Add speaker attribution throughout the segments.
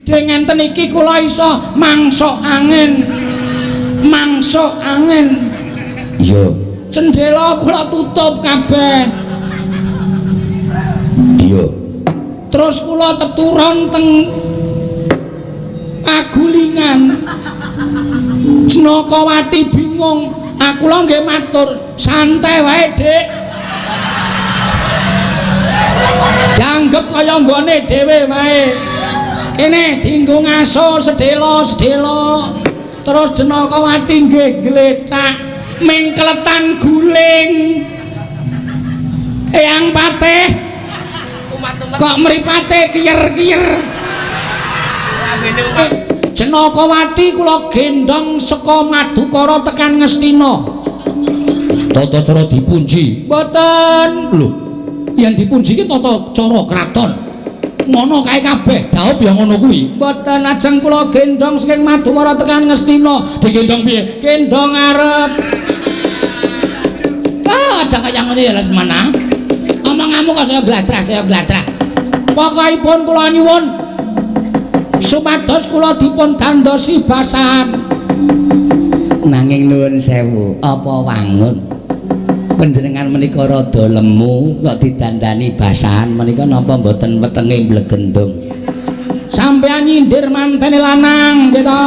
Speaker 1: Ngenten iki kula iso mangsok angin. Mangsok angin.
Speaker 2: Iya.
Speaker 1: Cendela kula tutup kabeh.
Speaker 2: Iya.
Speaker 1: Terus kula teturon teng pagulingan. Senakawati bingung. Aku lho nggih matur, santai wae, Dik. Dianggep kaya nggone dhewe wae. Kene dienggo ngaso sedela-sedela. Terus Janakawati nggih glethak mengkletan guling. Eyang Patih kok mripate kiyer-kiyer. Janakawati kula gendhong saka Madukara tekan Ngastina.
Speaker 2: Tata cara dipunji.
Speaker 1: Mboten.
Speaker 2: Lho, yen dipunji ki tata cara kraton. Ngono kae kabeh, daup ya ngono kuwi.
Speaker 1: Mboten, ajeng kula gendhong saking Madukara tekan Ngastina.
Speaker 2: Digendhong piye?
Speaker 1: Gendhong arep.
Speaker 2: Ah, aja kaya ngono ya Lesmana. Omonganmu kok saya gladrah, saya gladrah.
Speaker 1: Pokokipun kula nyuwun supados kula dipun dandosi basahan.
Speaker 2: Nanging nuwun sewu, apa wangun? Panjenengan menika rada lemu kok didandani basahan menika napa mboten wetenge mblegendung?
Speaker 1: Sampeyan nyindir mantene lanang nggih to.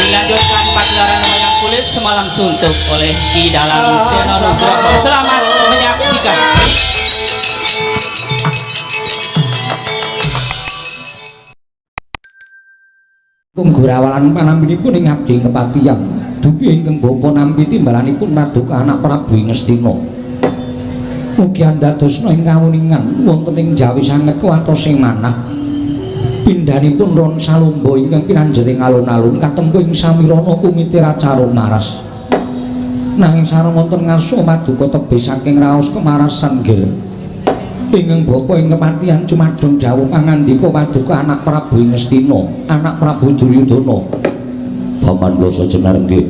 Speaker 3: Dilanjutkan pagelaran wayang kulit semalam suntuk oleh Ki Dalang Seno Nugroho. Selamat menyaksikan.
Speaker 1: Gurawalan panampinipun ing abdi kepatihan dupi ingkang bapa nampi timbalanipun paduka anak Prabu Ngastina. Mugi andadosna ing kawuningan wonten ing Jawi sanget kuwatos ing manah. Pindhanipun Ron Salomba ingkang pinanjering alun-alun katempuh ing samirana kumite Racara Maras. Nanging sareng wonten ngarsa paduka tebih saking raos kemarasan nggir. Ingkang bapa ing kepatihan cumadong dawuh pangandika paduka anak Prabu Ngastina, anak Prabu Duryudana.
Speaker 2: Paman Blasa Jenar nggih.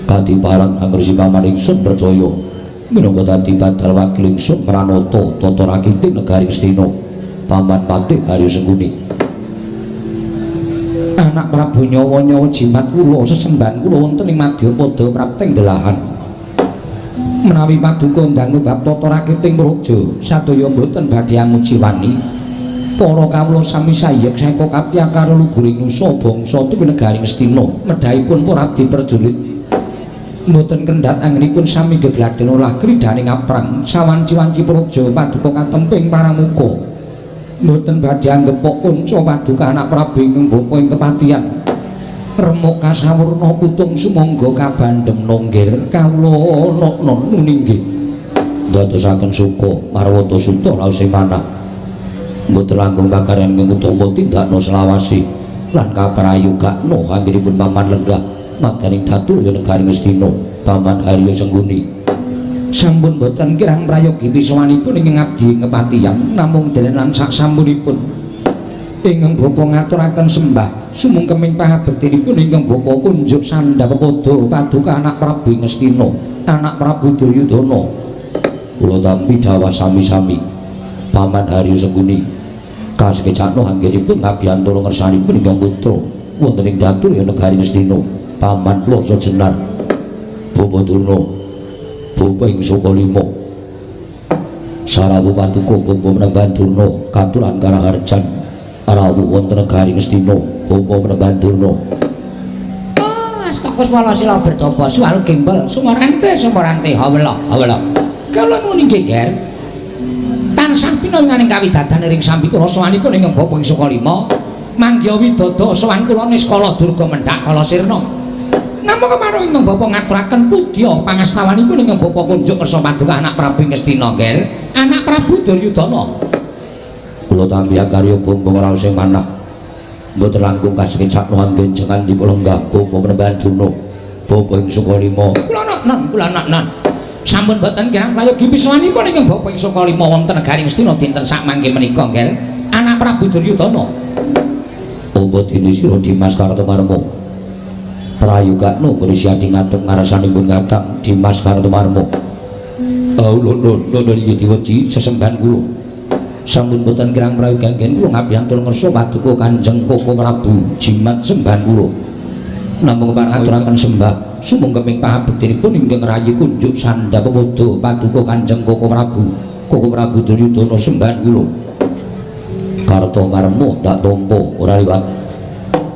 Speaker 2: Kadiparan angresi paman ingsun percaya minangka dadi badal wakil ingsun mranata tata rakiting negari Ngastina. Paman Patih Haryo Sengkuni.
Speaker 1: Anak Prabu nyawa-nyawa jimat kula sesembahan kula wonten ing madyapada prapting delahan. Menawi paduka ndangu bab tata rakiting praja sadaya mboten badhe anguciwani. Para kawula sami sayek saeka kapya karo luguring nusa bangsa tuwi negari Ngastina medhahipun para abdi prajurit. Mboten kendhat anggenipun sami gegladhen olah kridhaning aprang sawanci-wanci praja paduka katemping paramuka. Mboten badhe anggepok kunca paduka anak Prabu ingkang bapa ing kepatihan. Remuk kasawurna putung sumangga kabandhem nonggir kawula noknon muni nggih.
Speaker 2: Ndadosaken suka marwata suta raos ing manah. Mboten langkung pakaryan ingkang utama tindakna selawase lan kaprayogakna anggenipun paman lenggah madyaning datur ya negari Ngastina Paman Haryo Sengkuni.
Speaker 1: Sampun boten kirang prayogi pisawanipun ingkang abdi kepatihan namung dene lan sak sampunipun ingkang bapa ngaturaken sembah sumungkeming pangabektinipun ingkang bapa kunjuk sandhap pepada paduka anak Prabu Ngastina, anak Prabu Duryudana.
Speaker 2: Kula tampi dawah sami-sami Paman Haryo Sengkuni kasekecakno anggenipun ngabiyantara ngersanipun ingkang putra wonten ing datur ya negari Ngastina Paman Blasa Jenar Bapa Durna Bapa ing Sukalima sarawuh paduka Bapa Menemban Durna katuran karaharjan rawuh wonten negari Ngastina Bapa Menemban Durna.
Speaker 1: Oh, astaka swala sila bertapa suwalu gembel sumorante sumorante hawela hawela. Kula nuwun inggih Ger. Tansah pinanganing kawidadan ring sambikura sowanipun ingkang bapa ing Sukalima manggiha widada sowan kula niskala durga mendhak kala sirna. Namung kemarung ingkang bapa ngaturaken pudya pangastawanipun ingkang bapa kunjuk kersa paduka anak Prabu Ngastina Ger, anak Prabu Duryudana.
Speaker 2: Kula tampi akarya bumbung raos ing manah. Mboten langkung kasekecakno anggen jenengan dipun lenggah Bapa Menemban Durna Bapa ing Sukalima.
Speaker 1: Kula noknon, kula noknon. Sampun boten kirang prayogi pisawanipun ingkang bapa ing Sukalima wonten negari Ngastina dinten sakmangke menika Ger, anak Prabu Duryudana.
Speaker 2: Apa dene sira Dimas Kartomarma? Prayogakno nggone siadi ngadhep ngarsanipun Kakang Dimas Kartomarmo. Lho lho iki diweji sesembahan kula. Sampun boten kirang prayoga anggen kula ngabiyantur ngersa paduka Kanjeng Koko Prabu jimat sembahan kula. Namung ngaturaken sembah sumangga pangabektinipun ingkang rayi kunjuk sandha pepodo paduka Kanjeng Koko Prabu. Koko Prabu Duryudana sembahan kula. Kartomarmo tak tampa ora liwat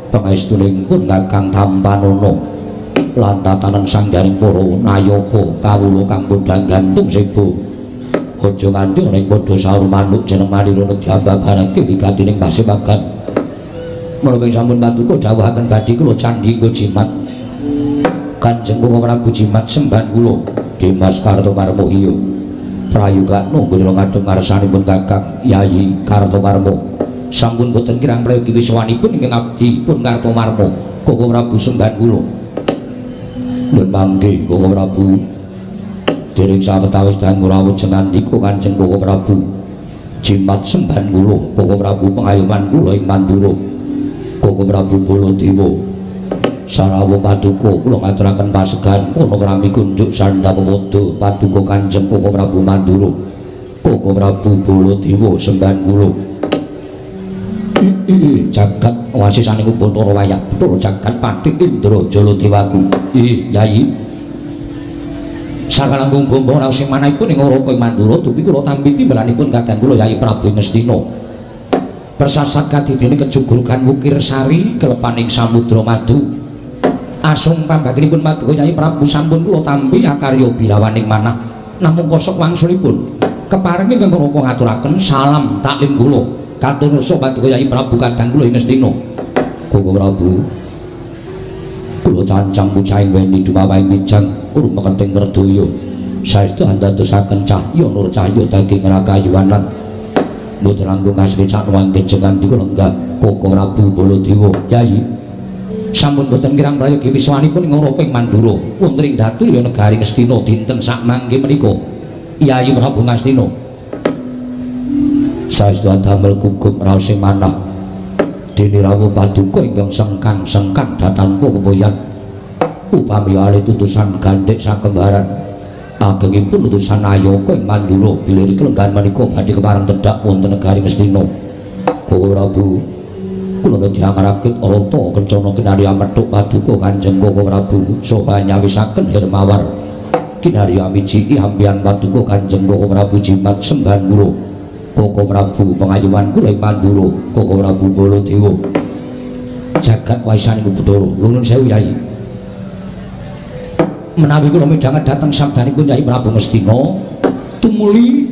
Speaker 2: pangestuning pun Kakang Tampanana lan tatanan sanggaring para nayaka kawula kang padha gantung seba. Aja nganti ana ing padha saur manuk jeneng Manirana diambabarake wigatining pasepagan. Menapa sampun paduka dawuhaken badhe kula candhi nggo jimat. Kanjeng Koko Prabu jimat sembahan kula Dimas Kartomarmo iya. Prayogakno nggone ngadhep ngarsanipun Kakang Yayi Kartomarmo. Sampun boten kirang prayogi wiswanipun ingkang abdi pun Kartomarmo. Koko Prabu sembahan kula. Nuwun mangke Koko Prabu. Dereng sawetawis dangu rawuh jengandika Kanjeng Koko Prabu. Jimat sembahan kula Koko Prabu pengayoman kula ing Mandura. Koko Prabu Baladewa. Sarawuh paduka kula ngaturaken pasegan panakrami kunjuk sandha pepodo paduka Kanjeng Koko Prabu Mandura. Koko Prabu Baladewa sembahan kula. Jagat wasisaning Bathara wayah Bathara jagat Patih Indra Jaladewaku. Yayi. Sakalangkung bombong raos sing manahipun ing Raka Mandura dupi kula tampi timbalanipun kadang kula Yayi Prabu Ngastina. Persasat kadidene kejugurugan Wukir Sari kelepaning samudra madu. Asung pambaginipun paduka Yayi Prabu sampun kula tampi akarya birawaning manah namung kosok wangsulipun. Kepareng ingkang Raka ngaturaken salam taklim kula. Katur ngersa paduka Yayi Prabu kadang kula Ngastina. Koko Prabu kula cancang pucahing weni dumawahing wijang rumeketing werdaya. Saestu andadosaken cahya nur cahya daging rakayuwanan. Mboten langkung kaswecakno anggen jengandika lenggah Koko Prabu Baladewa. Yayi sampun boten kirang prayogi wiswanipun ing Raka ing Mandura wonten ing Datulya negari Ngastina dinten sakmangke menika. Yayi Prabu Ngastina saestu adamel gugup raos sing manah dene rawuh paduka ingkang sengkan-sengkan datanpa pepoyan upami ale tutusan gandhek sakembaran agengipun utusan Ayaka ing Mandura bilih kelenggahan menika badhe kepareng tedhak wonten negari Ngastina. Koko Prabu kula nedhi angrakit arata kencana kinarya methuk paduka Kanjeng Koko Prabu saha nyawisaken Hermawar kinarya mijiki hampian paduka Kanjeng Koko Prabu jimat sembahan kula. Koko Prabu pengayuman kula ing Mandura. Koko Prabu Baladewa jagat waisaning Bathara. Nuwun sewu Yayi. Menawi kula midhanget dhateng sabdanipun Yayi Prabu Ngastina tumuli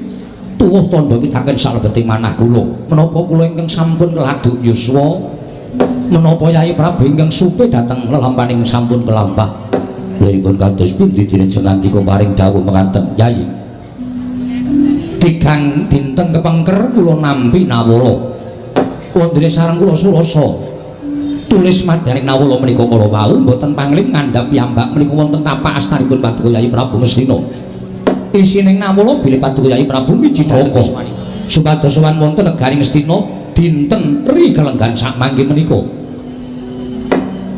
Speaker 2: tuwuh tandha pitaken salebeting manah kula. Menapa kula ingkang sampun keladuk yuswa, menapa Yayi Prabu ingkang supe dhateng lelampaning sampun kelampah. Liripun kados pundi dene jengandika paring dawuh mekaten Yayi? Tigang dinten kepengker kula nampi nawala. Wondene sareng kula Surasa. Tulis madyaning nawala menika kala wau mboten pangling ngandhap piyambak menika wonten tapak astanipun paduka Yayi Prabu Ngastina. Isining nawala bilih paduka Yayi Prabu miji dhateng supados sowan wonten negari Ngastina dinten ri kelenggan sakmangke menika.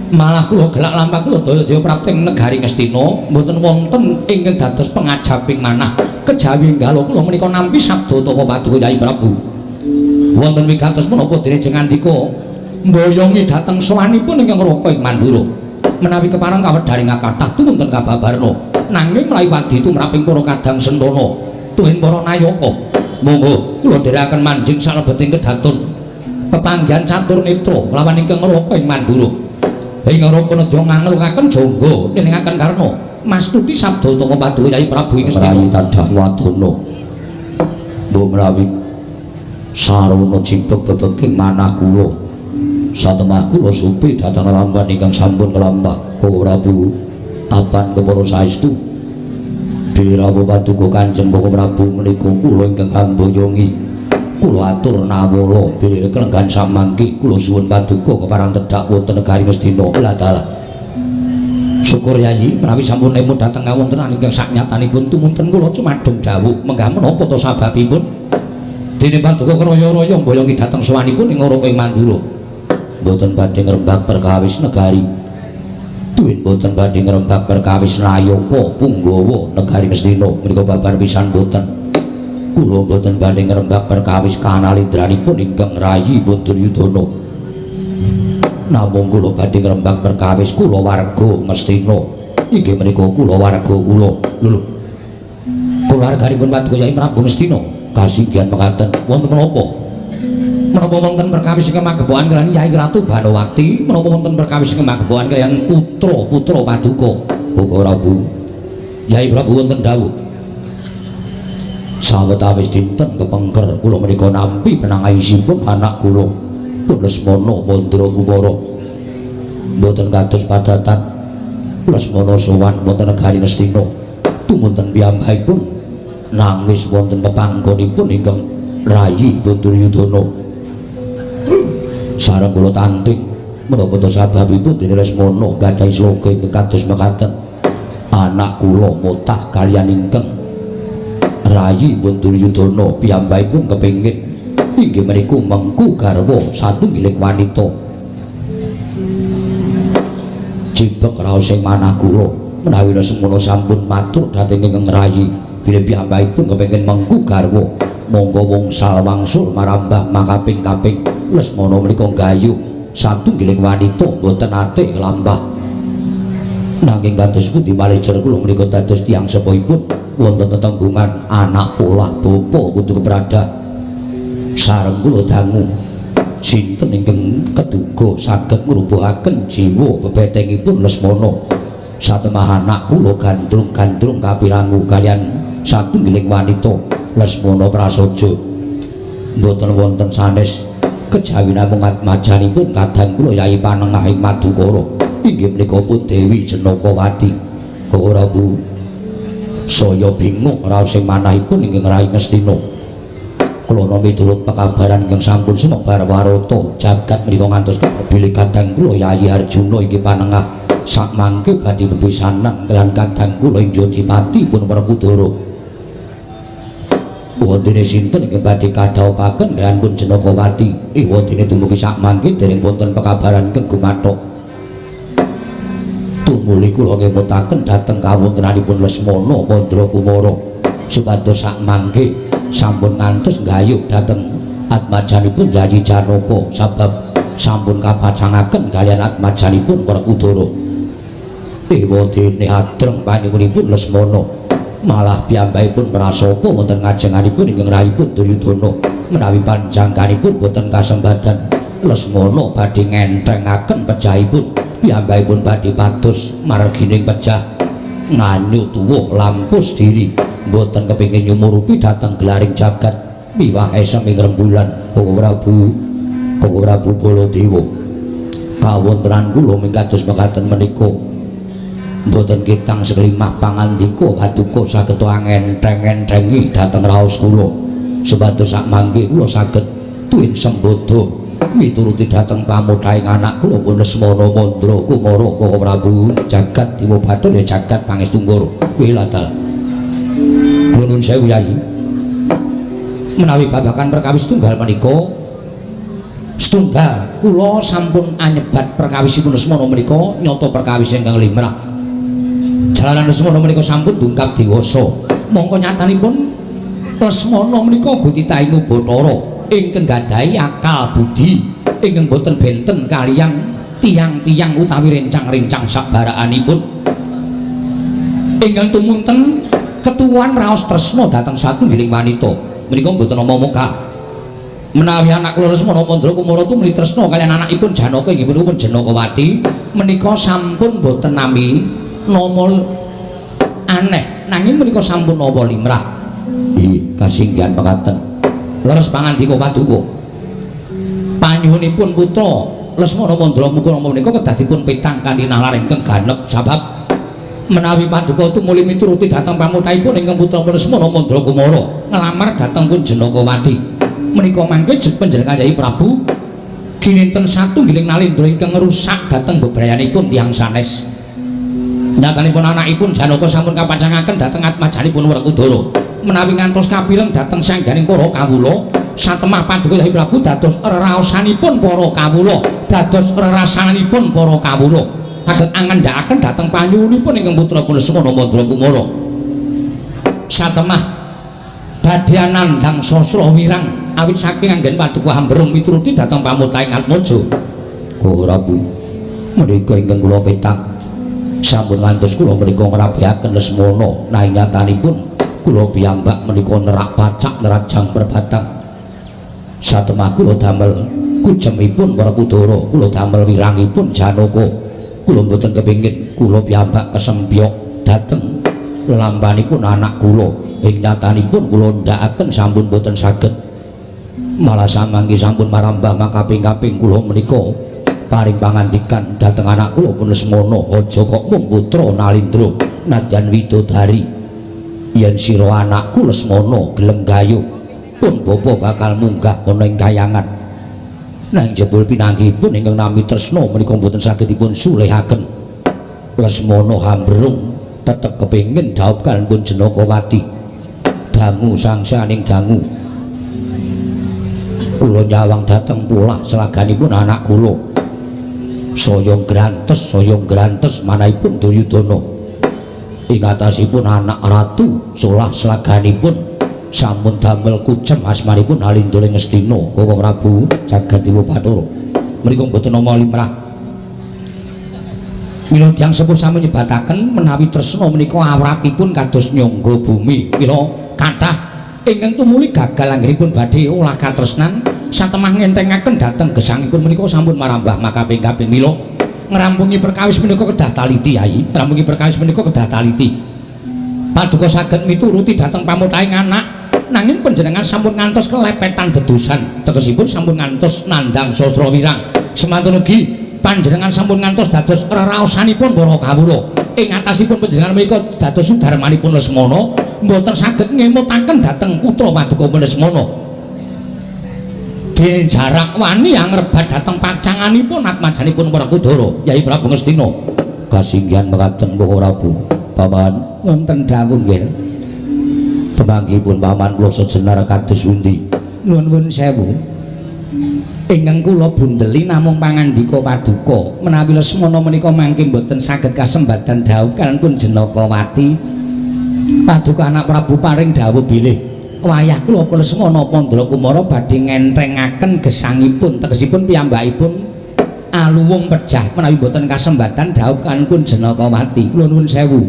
Speaker 2: Malah kula gelak lampah kula daya-daya prapting negari Ngastina mboten wonten ingkang dados pengajaping manah kejawi enggalo kula menika nampi sabda tapa paduka Yayi Prabu. Wonten wigatos menapa dene jengandika mboyongi dhateng sowanipun ingkang Raka ing Mandura. Menawi kepareng kawedharing kathah tumunten kababarna nanging mlayu wadi tumraping para kadang sentana tuwin para nayaka. Monggo kula dherekaken manjing salebeting kedaton pepanggihan catur netra kelawan ingkang Raka ing Mandura. Ing Raka nedya nganglungaken jangga niningaken karna mastuti sabda taka paduka Yayi Prabu ing Ngastina. Rayi tadah wadana mbok menawi sarana jibeg bebeking manah kula satemah kula supi dhateng lampan ingkang sampun kelampah. Koko Prabu apan kepara saestu bilih rawuh paduka Kanjeng Koko Prabu menika kula ingkang hamboyongi kula atur nawala bilih kelenggahan samangke kula suwun paduka kepareng tedhak wonten negari Ngastina. Allah taala syukur Yayi menawi sampun nemu dhateng kawontenan ingkang saknyatanipun tumunten kula cumadung dawuh menggah menapa ta sababipun dene paduka kraya-raya mboyongi dhateng sowanipun ing Raka ing Mandura. Mboten badhe ngrembak perkawis negari. Tuwin boten badhe ngrembak perkawis nayaka punggawa negari Ngastina menika babar pisan boten. Kula boten badhe ngrembak perkawis kanalindraanipun ingkang rayi pun Duryudana. Namung kula badhe ngrembak perkawis kula warga Ngastina. Inggih menika kula warga kula. Lho lho. Kulawarganipun Paduka Yai Prabu Ngastina kasinggihan mekaten wonten menapa? Menapa wonten perkawis ingkang magepokan kaliyan Yai Ratu Banowati? Menapa wonten perkawis ingkang magepokan kaliyan putra-putra Paduka? Koko Prabu. Yai Prabu wonten dawuh. Sawetawis dinten kepengker kula menika nampi penangaisipun anak kula pun Lesmana Mandra Kumara. Mboten kados padatan Lesmana sowan wonten negari Ngastina. Tumunten piyambakipun nangis wonten pepanggonipun ingkang rayi pun Duryudana. Sareng kula tanting menapa ta sababipun dene Lesmana gadhahi sloga ingkang kados mekaten. Anak kula motah kaliyan ingkang rayi pun Duryudana piyambakipun kepengin inggih menika mengku garwa satunggiling wanita. Jibek raos ing manah kula menawi Lesmana sampun matur dhateng ingkang rayi bilih piyambakipun kepengin mengku garwa monggo wongsal wangsul marambah makaping-kaping Lesmana menika nggayuh satunggiling wanita boten nate nglambah. Nanging kados pundi malih jer kula menika dados tiyang sepuhipun wonten tetembungan anak polah bapa kudu keprada. Sareng kula dangu sinten ingkang keduga saged ngrubuhaken jiwa bebetengipun Lesmana. Satemah anak kula gandrung-gandrung kapirangu kaliyan satunggiling wanita Lesmana prasaja. Mboten wonten sanes kejawi namung atmajanipun kadang kula Yai Panengah ing Madukara inggih menika pun Dewi Janakawati. Koko Prabu saya bingung raos ing manahipun ingkang rayi Ngastina. Kula miturut pekabaran ingkang sampun sumebar warata jagat menika ngantos bilih kadang kula Yayi Arjuna inggih Panengah sakmangke badhe bepisanan kaliyan kadang kula ing Jodipati pun Werkudara. Wondene sinten ingkang badhe kadhawuhaken kaliyan pun Janakawati? Wondene dumugi sakmangke dereng wonten pekabaran ingkang gumathok. Tumuli kula ngemutaken dhateng kawontenanipun Lesmana Mandra Kumara supados sakmangke sampun ngantos nggayuh dhateng atmajanipun Yayi Janaka sabab sampun kapacangaken kaliyan atmajanipun Werkudara. Wondene adreng panyuwunipun Lesmana malah piyambakipun prasapa wonten ngajenganipun ingkang rahipun Duryudana menawi panjangkanipun boten kasembadan Lesmana badhe ngenthengaken pejahipun piyambakipun badhe pados margining pejah nganyu tuwuh lampus diri boten kepengin nyumurupi dhateng gelaring jagat miwah esem ing rembulan. Koko Prabu, Koko Prabu Baladewa, kawontenan kula mingkados mekaten menika mboten kitang sekelimah pangandika paduka saged angentheng-enthengi dhateng raos kula supados sakmangke kula saged tuwin sembada mituruti dhateng pamothahing anak kula pun Lesmana Mandra Kumara. Koko Prabu jagat dewa bathara ya jagat pangestu wiladal. Kula nuwun sewu Yayi, menawi babagan perkawis tunggal menika setunggal kula sampun anyebat perkawisipun Lesmana menika nyata perkawis ingkang limrah. Jalaran Lesmana menika sampun dungkap dewasa. Mongko nyatanipun Lesmana menika uga titahing Bathara ingkang gadhahi akal budi ingkang boten benten kaliyan tiyang-tiyang utawi rencang-rencang sabarakanipun. Ingkang tumunten ketuwan raos tresna dhateng satunggiling wanita menika boten nampa mokal. Menawi anak kula Lesmana Mandra Kumara tumuli tresna kaliyan anakipun Janaka inggih punika pun Janakawati menika sampun boten nami nama aneh nanging menika sampun napa limrah. Kasinggihan mekaten. Leres pangandika paduka. Panyuwunipun putra Lesmana Mandra Kumara menika kedah dipun petang kanthi nalar ingkang ganep sabab menawi paduka tumuli mituruti dhateng pamothahipun ingkang putra Lesmana Mandra Kumara nglamar dhateng pun Janakawati menika mangke panjenengan Yai Prabu gininten satunggiling nalindra ingkang ngrusak dhateng bebrayanipun tiyang sanes. Nyatanipun anakipun Janaka sampun kapancangaken dhateng atmajanipun Werkudara. Menawi ngantos kapireng dhateng sangganing para kawula, satemah paduka Yai Prabu dados reraosanipun para kawula, dados rerasanipun para kawula.
Speaker 1: Saged angandhakaken dhateng panyuwunipun ingkang putra Lesmana Mandra Kumara. Satemah badhe nandhang sasra wirang awit saking anggen paduka hambrung mituruti dhateng pamutaing Atmaja.
Speaker 2: Koko Prabu, menika ingkang kula petang sampun ngantos kula menika ngrabehaken Lesmana, nanging nyatanipun kula piyambak menika nerak pacak nerajang perbatang. Satemah kula damel kujemipun Werkudara, kula damel wirangipun Janaka. Kula mboten kepingin kula piyambak kesempyok dhateng lelampanipun anak kula. Ing nyatanipun kula ndhakaken sampun boten saged. Malah samangke sampun marambah makaping-kaping kula menika paring pangandikan dhateng anak kula pun Lesmana, aja kok mung putra Nalindra nadyan widodari. Yen sira anakku Lesmana gelem gayuh, pun bapa bakal munggah ana ing kayangan. Nanging jebul pinanggihipun ingkang nami tresna menika mboten saged dipun sulehaken. Lesmana hambrung tetep kepingin dhaup kaliyan Janakawati. Dangu sangsaning dangu kula nyawang dhateng polah selaganipun anak kula. Saya grantes, saya grantes manahipun Duryudana. Ing atasipun anak ratu solah selaganipun sampun damel kucem asmanipun Nalindra ing Ngastina. Koko Prabu Jagadiwa Bathara menika mboten nama limrah.
Speaker 1: Mila tiyang sepuh sami nyebataken menawi tresna menika awratipun kados nyangga bumi. Mila kathah ingkang tumuli gagal anggenipun badhe olah katresnan satemah ngentengaken dhateng gesangipun menika sampun marambah makaping-kaping. Mila ngrampungi perkawis menika kedah taliti, Yai. Ngrampungi perkawis menika kedah taliti. Paduka saged mituruti dhateng pamutaing anak, nanging panjenengan sampun ngantos kelepetan dedusan, tegesipun sampun ngantos nandhang sastra wirang. Semanten ugi panjenengan sampun ngantos dados reraosanipun para kawula. Ing atasipun panjenengan menika dados sudarmanipun Lesmana, mboten saged ngemutaken dhateng putra paduka Lesmana. Dene jarak wani angrebat dhateng pacanganipun atmajanipun Werkudara, Yai Prabu Ngastina.
Speaker 2: Kasinggihan mekaten Koko Prabu. Paman,
Speaker 1: wonten dawuh nggih.
Speaker 2: Pemanggihipun paman kula sejenar kados pundi?
Speaker 1: Nuwun sewu. Ingkang kula bundeli namung pangandika paduka menawi Lesmana menika mangke mboten saged kasembadan dhawuh kaliyan Janakawati. Paduka anak Prabu paring dawuh bilih wayah kula Lesmana Pandra Kumara badhe ngenthengaken gesangipun, tegesipun piyambakipun aluwung pejah menawi mboten kasembadan dhawuh kaliyan Janakawati. Kula nuwun sewu,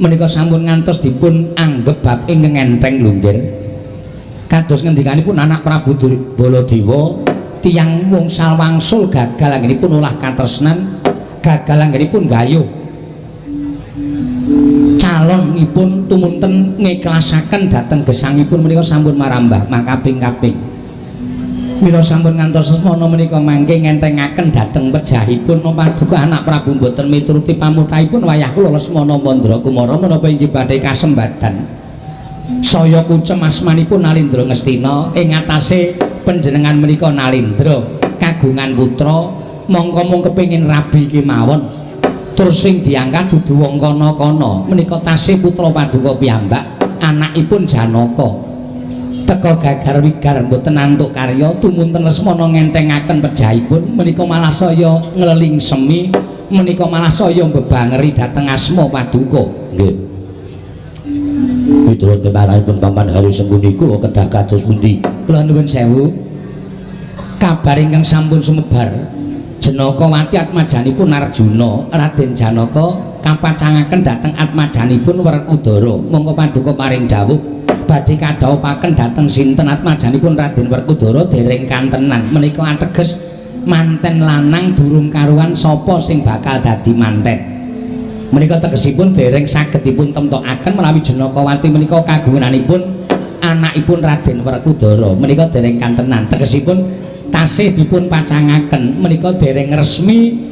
Speaker 1: menika sampun ngantos dipun anggep bab ingkang enteng lho nggih. Kados ngendikanipun anak Prabu Baladewa, tiyang wngsal wangsul gagal anggenipun olah katresnan, gagal anggenipun gayuh calonipun tumunten ngiklasaken dhateng gesangipun menika sampun marambah makaping-kaping. Mila sampun ngantos Lesmana menika mangke ngentengaken dhateng pejahipun paduka anak Prabu mboten mituruti pamutahipun wayah kula Lesmana Mandra Kumara menapa inggih badhe kasembadan saya kucem asmanipun Nalindra Ngastina. Ing atase panjenengan menika Nalindra kagungan putra, mongko mung kepengin rabi kemawon, terus sing diangkat dudu wong kono-kono menika tasih putra paduka piyambak, anakipun Janaka. Teka gagar wigar mboten antuk karya, tumunten Lesmana ngentengaken pejahipun menika malah saya ngleling semi, menika malah saya mbebangeri dhateng asma paduka.
Speaker 2: Nggih. Miturut pemalanipun Paman Hari Sengkuni kula kedah kados pundi?
Speaker 1: Kula nuwun sewu, kabar ingkang sampun sumebar Janakawati atmajanipun Arjuna, Raden Janaka kapacangaken dhateng atmajanipun Werkudara. Mongko paduka paring dawuh badhe kadhawuhaken dhateng sinten atmajanipun Raden Werkudara dereng kantenan. Menika ateges manten lanang durung karuan sapa sing bakal dadi manten. Menika tegesipun dereng saged dipun temtokaken menawi Janakawati menika kagunganipun anakipun Raden Werkudara. Menika dereng kantenan, tegesipun tasih dipun pacangaken, menika dereng resmi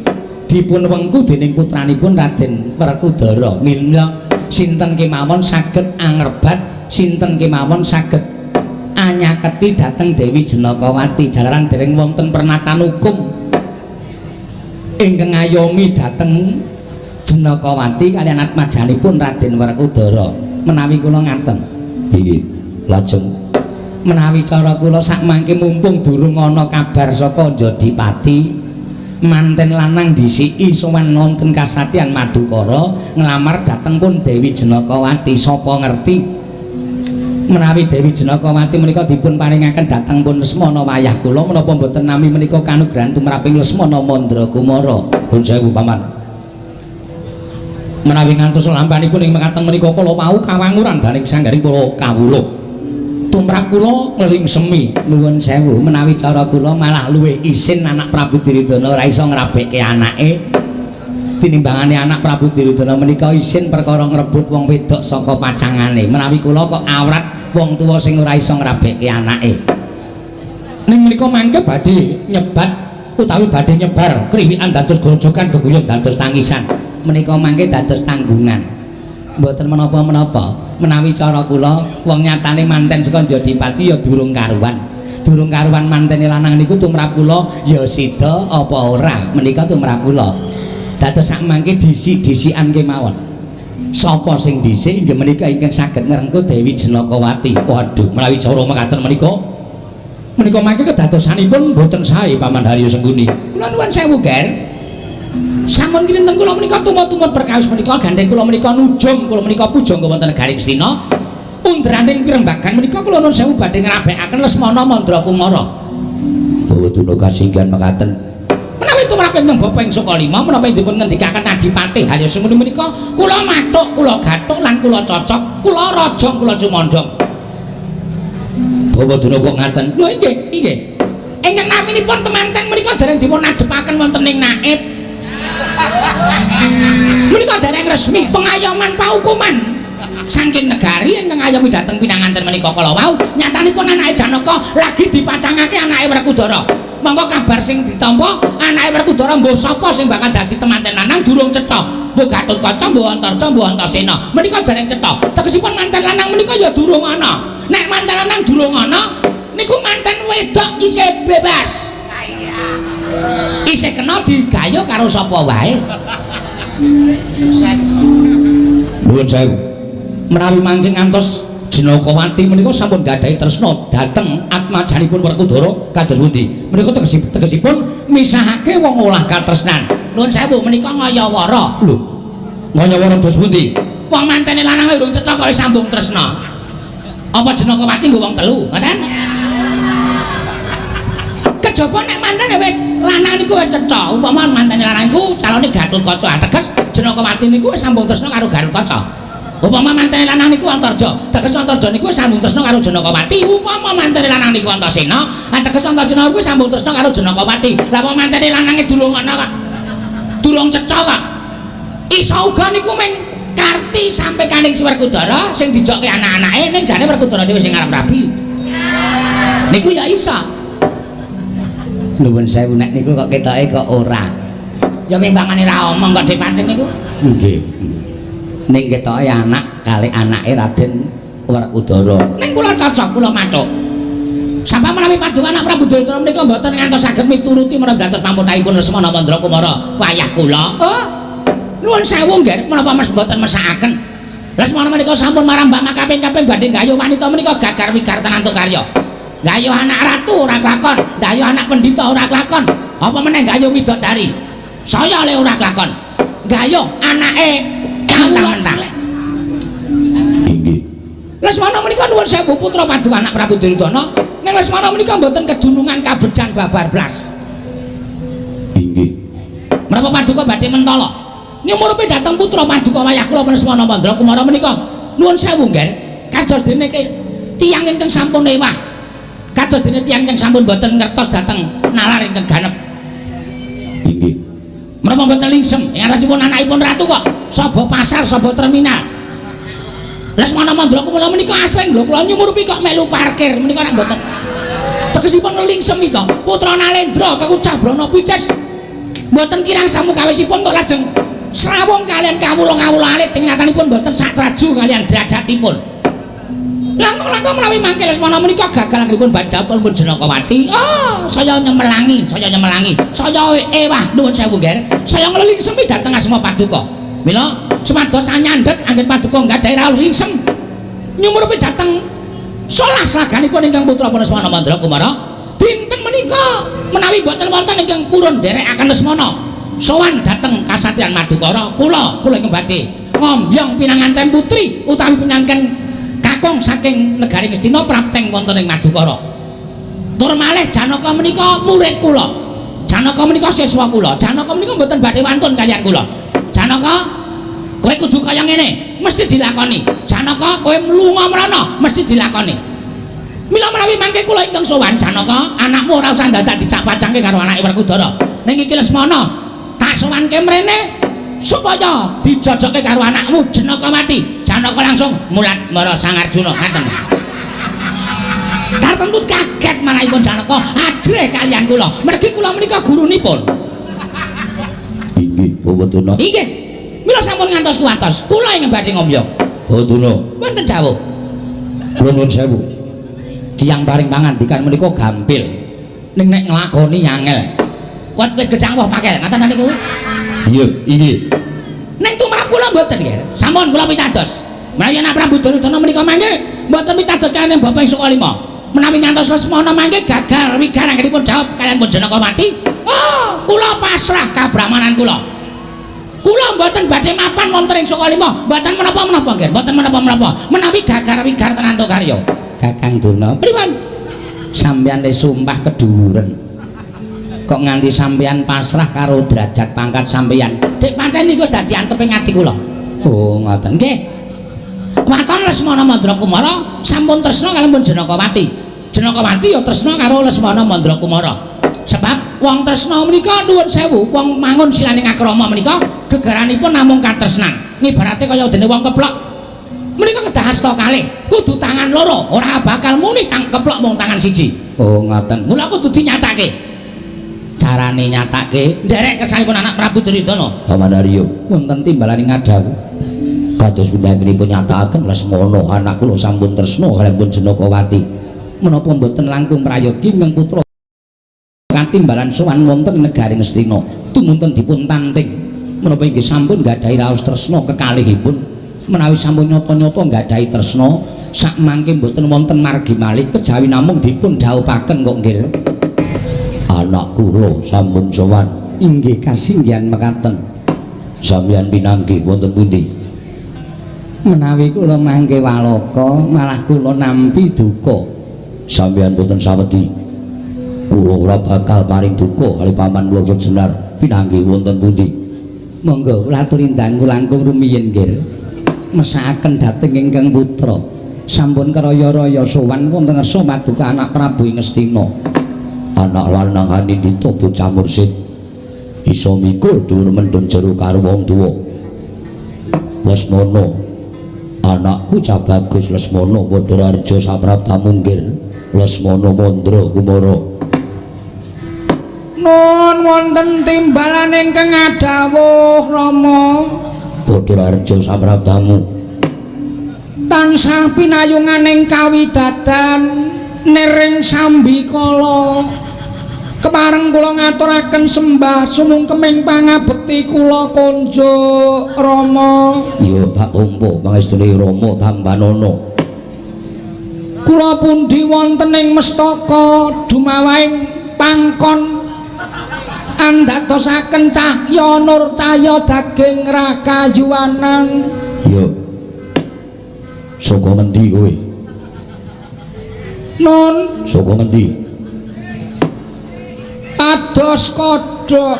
Speaker 1: dipun wengku dening putranipun Raden Werkudara. Mila sinten kemawon saged angrebat, sinten kemawon saged anyaketi dhateng Dewi Janakawati, jalaran dereng wonten pernatan hukum ingkang ngayomi dhateng Janakawati kaliyan atmajanipun Raden Werkudara. Menawi kula ngaten.
Speaker 2: Inggih, lajeng
Speaker 1: menawi cara kula sakmangke mumpung durung ana kabar saka Jodipati, Manten lanang dhisiki sowan wonten kasatyan Madukara nglamar dhateng pun Dewi Jenakawati. Sapa ngerti menawi Dewi Jenakawati menika dipun paringaken dhateng pun Lesmana wayah kula, menapa mboten nami menika kanugrahan tumraping Lesmana Mandra Kumara.
Speaker 2: Pun sewu paman. Menawi ngantos lampanipun ing mekaten menika kala wau kawanguran daning sanggaring para kawula. Tumrap kula ngeling semi.
Speaker 1: Nuwun sewu, menawi cara kula malah luwih isin anak Prabu Duryudana ora iso ngrabekke anake tinimbangane anak Prabu Duryudana menika isin perkara ngrebut wong wedok saka pacangane. Menawi kula kok awrat wong tuwa sing ora iso ngrabekke anake.
Speaker 2: Ning menika mangke badhe nyebat utawi badhe nyebar kriwikan dados grojogan geguyon dados tangisan.
Speaker 1: Menika mangke dados tanggungan. Mboten menapa-menapa, menawi cara kula wong nyatane manten saka Jodipati ya durung karuan. Durung karuan mantene lanang niku tumrap kula ya sida apa ora, menika tumrap kula. Dados sak mangke dhisik-dhisikan kemawon.
Speaker 2: Sapa sing dhisik inggih menika ingkang saged ngrengkuh Dewi Jenakawati. Waduh, menawi cara mekaten menika menika mangke kedadosanipun mboten sae Paman Haryo Sengkuni.
Speaker 1: Kula nuwun sewu, Ger. Sampun kinten kula menika tumut-tumut perkawis menika gandeng kula menika nujum kula menika pujangga wonten negari Ngastina. Undraning pirembagan menika kula nuwun sewu badhe ngrabekaken Lesmana Mandra Kumara.
Speaker 2: Bawa tuna kasinggihan mekaten.
Speaker 1: Menawi tumrap ingkang Bapa ing Sukalima menapa dipun ngendikaken Adipati Haryo Sengkuni menika kula mathuk, kula gathuk lan kula cocok, kula rajang, kula cumandhong.
Speaker 2: Bawa tuna kok ngaten?
Speaker 1: Lho inggih, inggih. Ingkang naminipun temanten menika dereng dipun adhepaken wonten ing naib. Menika dereng resmi pengayoman paukuman saking negari ingkang ngayomi dhateng pinanganten menika kala wau nyatanipun anake Janaka lagi dipacangake anake Werkudara. Monggo kabar sing ditampa anake Werkudara mbuh sapa sing bakal dadi temanten lanang durung cetha. Mbuh Gatotkaca, mbuh Antarja, mbuh Antasena. Menika dereng cetha. Tegesipun manten lanang menika ya durung ana. Nek manten lanang durung ana, niku manten wedok isih bebas. Isih kena digayo karo sapa wae.
Speaker 3: Sukses.
Speaker 2: Nuwun sewu. Menawi mangke ngantos Jenakawati menika sampun gadhahi tresna dhateng atmajanipun Werkudara kados pundi? Menika tegesipun misahake wong olah katresnan.
Speaker 1: Nuwun sewu menika ngayawara.
Speaker 2: Lho, ngayawara dos pundi?
Speaker 1: Wong mantene lanang urung cetha kok wis sambung tresna. Apa Jenakawati nggo wong telu, ngoten? Kejaba nek mantene wis lanang niku wis cetha, upama mantene lanang niku calone Gatotkaca, teges Jenakawati niku wis sambung tresna karo Gatotkaca. Upama mantene lanang niku Antarja, teges Antarja niku wis sambung tresna karo Jenakawati. Upama mantene lanang niku Antasena, teges Antasena niku sambung tresna karo Jenakawati. Lah wong mantene lanange durung ana kok. Durung cetha kok. Iso uga niku mung karti sampe kaning Werkudara sing dijokke anak-anake ning jane Werkudara dhewe sing arep rabi. Niku ya iso. Nuwun sewu nek niku kok ketoke kok ora. Ya mimbangane ra omong kok Dipati niku.
Speaker 2: Nggih. Ning ketoke anak kali anake Raden Werkudara.
Speaker 1: Ning kula cocok kula mathuk. Sapa menawi paduka anak Prabu Duryudana menika mboten ngantos saged mituruti menawi dados pamutahipun Lesmana Mandra Kumara wayah kula. Oh. Nuwun sewu nggih, menapa mes mboten mesakaken. Lesmana menika sampun marambak makaping-kaping badhe gayuh wanita menika gagar wigar tenan karya. Gayuh anak ratu ora kelakon, gayuh anak pendhita ora kelakon, apa meneh gayuh widodari. Saya le ora kelakon. Gayuh anake mentah-mentah.
Speaker 2: Inggih.
Speaker 1: Lesmana menika nuwun sewu putra paduka anak Prabu Duryudana. Ning Lesmana menika mboten kedunungan kabejan babar blas.
Speaker 2: Inggih.
Speaker 1: Menapa paduka badhe mentala? Nyumurupi dhateng putra paduka wayah kula Lesmana Mandra Kumara menika nuwun sewu nggih. Kados dene tiyang ingkang sampun ewah. Kados dene tiyang ingkang sampun boten ngertos dhateng nalar ingkang ganep.
Speaker 2: Inggih.
Speaker 1: Menapa mboten lingsem ing atasipun anakipun ratu kok saba pasar saba terminal. Lesmana Mandra Kumara menika asring lho kula nyumurupi kok melu parkir menika rak mboten. Tegesipun lingsem to. Putra Nalendra kekucah Brana Picis mboten kirang samukawisipun kok lajeng srawung kalian kawula-kawula alit ing nyatanipun mboten satraju kalian derajatipun. Langkung-langkung menawi mangke Lesmana menika gagal anggenipun badhapun pun Jenakawati. Oh, saya nyemelangi, saya nyemelangi. Saya ewah nuwun sewu nggih. Saya nglelingsemi dhateng asma paduka. Mila supados anyandhet anggen paduka nggadahi rawuh lingsem. Nyumurupi dhateng solah slaganipun ingkang putra Lesmana Mandra Kumara. Dinten menika Menawi mboten wonten ingkang purun nderekaken Lesmana sowan dhateng kasatriyan Madukara, kula kula ingkang badhe ngombyong pinanganten putri utawi pinanganten kakung saking negari Ngastina prapteng wonten ing Madukara. Tur malih Janaka menika murid kula. Janaka menika siswa kula. Janaka menika mboten badhe wantun kaliyan kula. Janaka, kowe kudu kaya ngene, mesti dilakoni. Janaka, kowe mlunga mrana, mesti dilakoni. Mila menawi mangke kula ingkang sowan Janaka, anakmu ora usah dadak dicak-pacangke karo anake Werkudara. Ning iki Lesmana, tak sowanke mrene supaya dijojoke karo anakmu Janakawati. Janaka langsung mulat mara Sang Arjuna ngaten. Tartemtu kaget manahipun Janaka ajrih kaliyan kula. Mergi kula menika gurunipun.
Speaker 2: Inggih, Bapak Durna.
Speaker 1: Inggih. Mila sampun ngantos kuwatos, kula ingkang badhe ngombyong.
Speaker 2: Bapak Durna,
Speaker 1: Wonten dawuh.
Speaker 2: Kula nuwun sewu.
Speaker 1: Tiyang paring pangandikan menika gampil. Ning nek nglakoni angel. Wit wit gejang woh pakel, ngaten niku.
Speaker 2: Iya, inggih.
Speaker 1: Ning tumrap kula mboten nggih. Sampun kula pitados. Menawi anak Prabu Duryudana menika mangke mboten pitados kaliyan Bapak ing Sukalima. Menawi ngantos Lesmana mangke gagal wigar anggenipun jawab kaliyan pun Janakawati. Oh, kula pasrah kabrahmanan kula. Kula mboten badhe mapan wonten ing Sukalima, mboten menapa-menapa nggih, mboten menapa-menapa. Menawi gagal wigar tenan karya. Kakang Durna, pripun? Sampeyan wis sumpah keduwuren. Kok nganti sampeyan pasrah karo derajat pangkat sampeyan? Dik pancen niku wis dadi anteping ati kula. Oh, ngoten nggih. Waton Lesmana Mandra Kumara sampun tresna kaliyan pun Janakawati. Janakawati ya tresna karo Lesmana Mandra Kumara. Sebab wong tresna menika nuwun sewu, wong mangun silaning akrama menika gegeranipun namung katresnan. Ngibarate kaya dene wong keplok. Menika kedah asta kalih, kudu tangan loro, ora bakal muni kang keplok mung tangan siji. Oh, ngoten. Mula kudu dinyatake. Carane nyatake nderek kersanipun anak Prabu Duryudana.
Speaker 2: Paman Aryo,
Speaker 1: Wonten timbalane ngadhawuh.
Speaker 2: Kados pindhahanipun nyatakaken Lesmana anak kula sampun tresna kaliyan pun Janakawati.
Speaker 1: Menapa mboten langkung prayogi ingkang putra katimbalan sowan wonten negari Ngastina tumunten dipun tanting. Menapa inggih sampun nggadahi raos tresna kekalihipun. Menawi sampun nyata-nyata nggadahi tresna sakmangke mboten wonten margi malih kejawi namung dipun dhawuhaken kok nggih.
Speaker 2: Anak kula sampun sowan.
Speaker 1: Inggih kasinggihan mekaten.
Speaker 2: Sampeyan pinanggih wonten pundi?
Speaker 1: Menawi kula mangke waloka malah kula nampi duka.
Speaker 2: Sampeyan boten sawedi. Kula ora bakal paring duka kali paman kula Jenar. Pinanggih wonten pundi?
Speaker 1: Monggo kula aturi dangu langkung rumiyin nggih. Mesakaken dhateng ingkang putra. Sampun keraya-raya sowan wonten ngersa paduka anak Prabu ing Ngastina.
Speaker 2: Anak lanang anindita bocah mursid. Iso mikul dhuwur mendem jero karo wong tuwa. Lesmana, anakku cah bagus Lesmana Padhararja saprabta munggir. Lesmana Mandra Kumara.
Speaker 1: Nun wonten timbalan ingkang adhawuh Rama.
Speaker 2: Padhararja saprabtamu.
Speaker 1: Tansah pinayunganing kawidadan nering sambikala. Kepareng kula ngaturaken sembah sumungkeming pangabekti kula konjuk Rama.
Speaker 2: Ya tak tampa pangestune Rama tampanana.
Speaker 1: Kula pundi wonten ing mestaka dumawahing pangkon andadosaken cahya nur cahya daging rakayuwanan.
Speaker 2: Ya. Saka ngendi kowe?
Speaker 1: Nun
Speaker 2: Saka ngendi?
Speaker 1: Pados kodhok.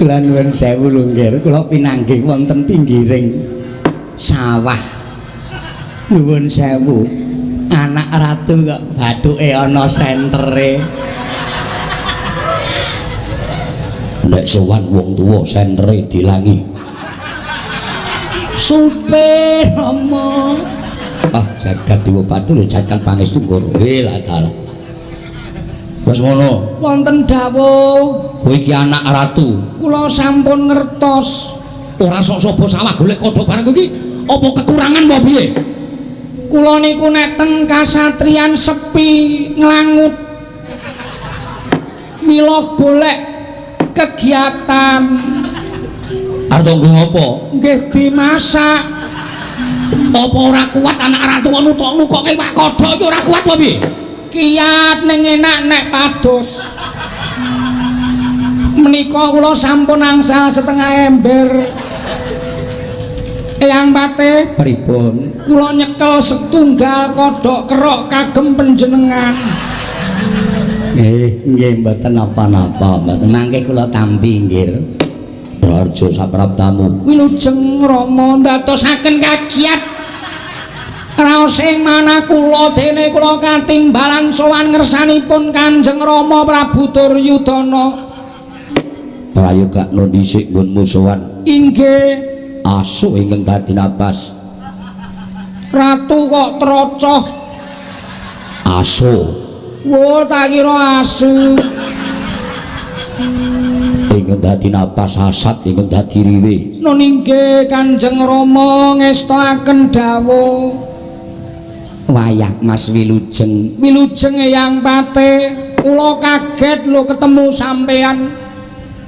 Speaker 1: Kula nuwun sewu lho nggih, kula pinanggih wonten pinggiring sawah. Nuwun sewu. Anak ratu kok bathuke ana sentere.
Speaker 2: Nek sowan wong tuwa sentere dilangi.
Speaker 1: Supir Rama.
Speaker 2: Ah, jagat dewa bathul jagat pangestu ngoro. Lah dalah. Lesmana,
Speaker 1: Wonten dawuh.
Speaker 2: Kowe iki anak ratu.
Speaker 1: Kula sampun ngertos.
Speaker 2: Ora sok sobo sawah golek kodhok bareng kowe iki apa kekurangan apa piye?
Speaker 1: Kula niku nek teng kasatriyan sepi nglangut. Mila golek kegiatan.
Speaker 2: Arep nggo ngopo?
Speaker 1: Nggih dimasak.
Speaker 2: Apa ora kuat anak ratu nutok-nukoke iwak kodhok iki ora kuat apa piye?
Speaker 1: Kiat ning enak nek pados. Menika kula sampun angsal setengah ember. Eyang Patih,
Speaker 2: Pripun?
Speaker 1: Kula nyekel setunggal kodhok kerok kagem panjenengan.
Speaker 2: Nggih, nggih mboten napa-napa, mboten mangke kula tampi nggih. Raharja sapraptamu.
Speaker 1: Wilujeng Rama ndadosaken kagiat. Raos ing manah kula dene kula katimbalan sowan ngersanipun Kanjeng Rama Prabu Duryudana.
Speaker 2: Prayogakno dhisik nggonmu sowan.
Speaker 1: Inggih.
Speaker 2: Asu ingkang dadi napas.
Speaker 1: Ratu kok trocoh.
Speaker 2: Asu.
Speaker 1: Wo tak kira asu.
Speaker 2: Ingkang dadi napas asat ingkang dadi riwe.
Speaker 1: Nun inggih Kanjeng Rama ngestoaken dawuh.
Speaker 2: Wayah Mas Wilujeng.
Speaker 1: Wilujeng Eyang Patih, kula kaget lho ketemu sampean.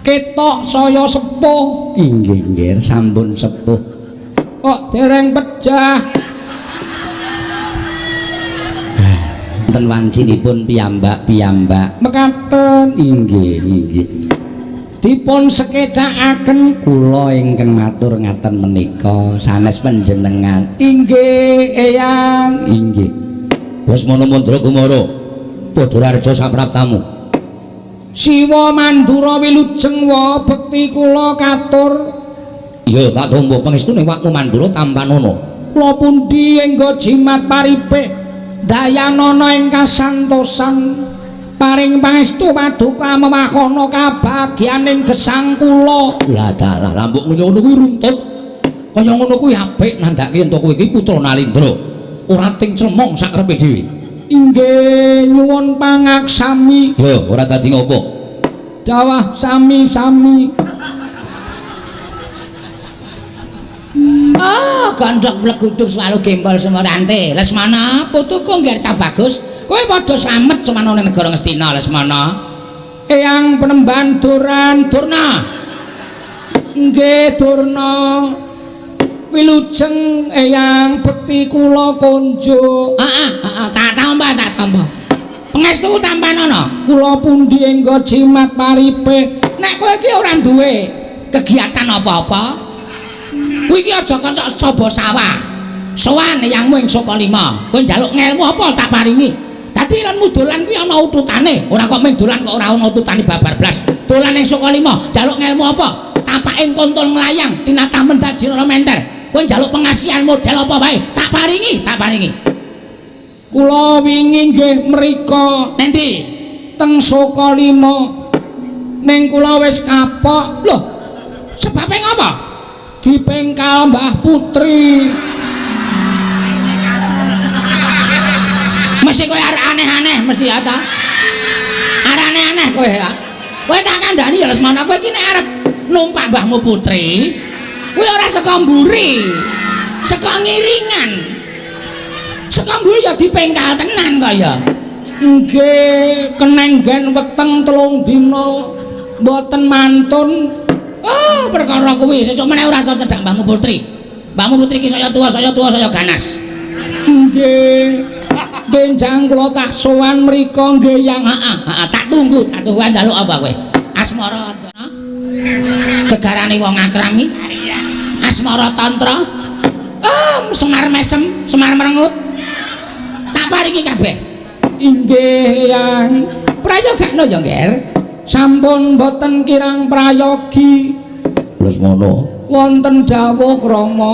Speaker 1: Ketok saya sepuh.
Speaker 2: Inggih nggih sampun sepuh.
Speaker 1: Kok dereng pejah.
Speaker 2: Wonten wancinipun piyambak-piyambak.
Speaker 1: Mekaten.
Speaker 2: Inggih inggih.
Speaker 1: Dipun sekecakaken
Speaker 2: kula ingkang matur ngaten menika sanes panjenengan.
Speaker 1: Inggih Eyang.
Speaker 2: Inggih. Lesmana Mandra Kumara padha raharja sapraptamu.
Speaker 1: Siwa Mandura wilujeng wa bekti kula katur.
Speaker 2: Iya tak tampa pangestune wakmu Mandura tampanana.
Speaker 1: Kula pundi engga jimat paripih dayanana ing kasantosan paring pangestu paduka mewahana kabagyaning gesang kula.
Speaker 2: Lah dalah lambuk ngono kuwi runtut. Kaya ngono kuwi apik nandhake yen to kowe iki putra Nalindra. Ora ting cemong sakrepe dhewe.
Speaker 1: Inggih nyuwun pangaksami.
Speaker 2: Ya ora dadi ngopo.
Speaker 1: Dawah sami-sami.
Speaker 2: Ah, gondhok mleguduk swalu gembol semorante. Lesmana, putuku ngger cah bagus. Kowe padha slamet sowan ning negara Ngastina, Lesmana.
Speaker 1: Eyang penemban Duran
Speaker 2: Durna.
Speaker 1: Nggih Durna. Wilujeng Eyang bekti kula konjuk.
Speaker 2: Heeh, heeh, tak tampa, tak tampa. Pangestu tampanana.
Speaker 1: Kula pundi engga jimat paripe.
Speaker 2: Nek kowe iki ora duwe kegiatan apa-apa, kowe iki aja kosok saba sawah. Sowan eyangmu ing Sukalima. Kowe njaluk ngelmu apa tak paringi. Dadi lenmu dolan kuwi ana ututane, ora kok mung dolan kok ora ana ututane babar blas. Dolan ing Sukalima, njaluk ngelmu apa? Tapake kontol nglayang, tinatah mendat jinara menter. Kowe njaluk pengasihan model apa wae, tak paringi, tak paringi.
Speaker 1: Kula wingi nggih mriko.
Speaker 2: Nendi?
Speaker 1: Teng Sukalima. Ning kula wis kapok.
Speaker 2: Lho, sebabe ngapa?
Speaker 1: Dipengkal Mbah Putri.
Speaker 2: Mesti kowe arek aneh-aneh mesti ya ta. Arek aneh-aneh kowe ya. Kowe tak kandhani ya Lesmana, kowe iki nek arep numpak Mbahmu Putri, kowe ora saka mburi. Saka ngiringan. Saka mburi ya dipengkal tenan kaya.
Speaker 1: Nggih, kenenggen weteng 3 dina mboten mantun.
Speaker 2: Oh, perkara kuwi sesuk meneh ora iso cedhak Mbahmu Putri. Mbahmu Putri iki saya tuwa, saya tuwa, saya ganas.
Speaker 1: Nggih. Benjang kula tak sowan mriko nggih Yang.
Speaker 2: Heeh, heeh, tak tunggu, tak tunggu njaluk apa kowe? Asmara gegarane wong akrami. Asmara tantra. Oh, Semar mesem, Semar merengut. Tak paringi kabeh.
Speaker 1: Inggih Yang.
Speaker 2: Prayogakno ya, Ngger.
Speaker 1: Sampun mboten kirang prayogi.
Speaker 2: Lesmana
Speaker 1: wonten dawuh Rama.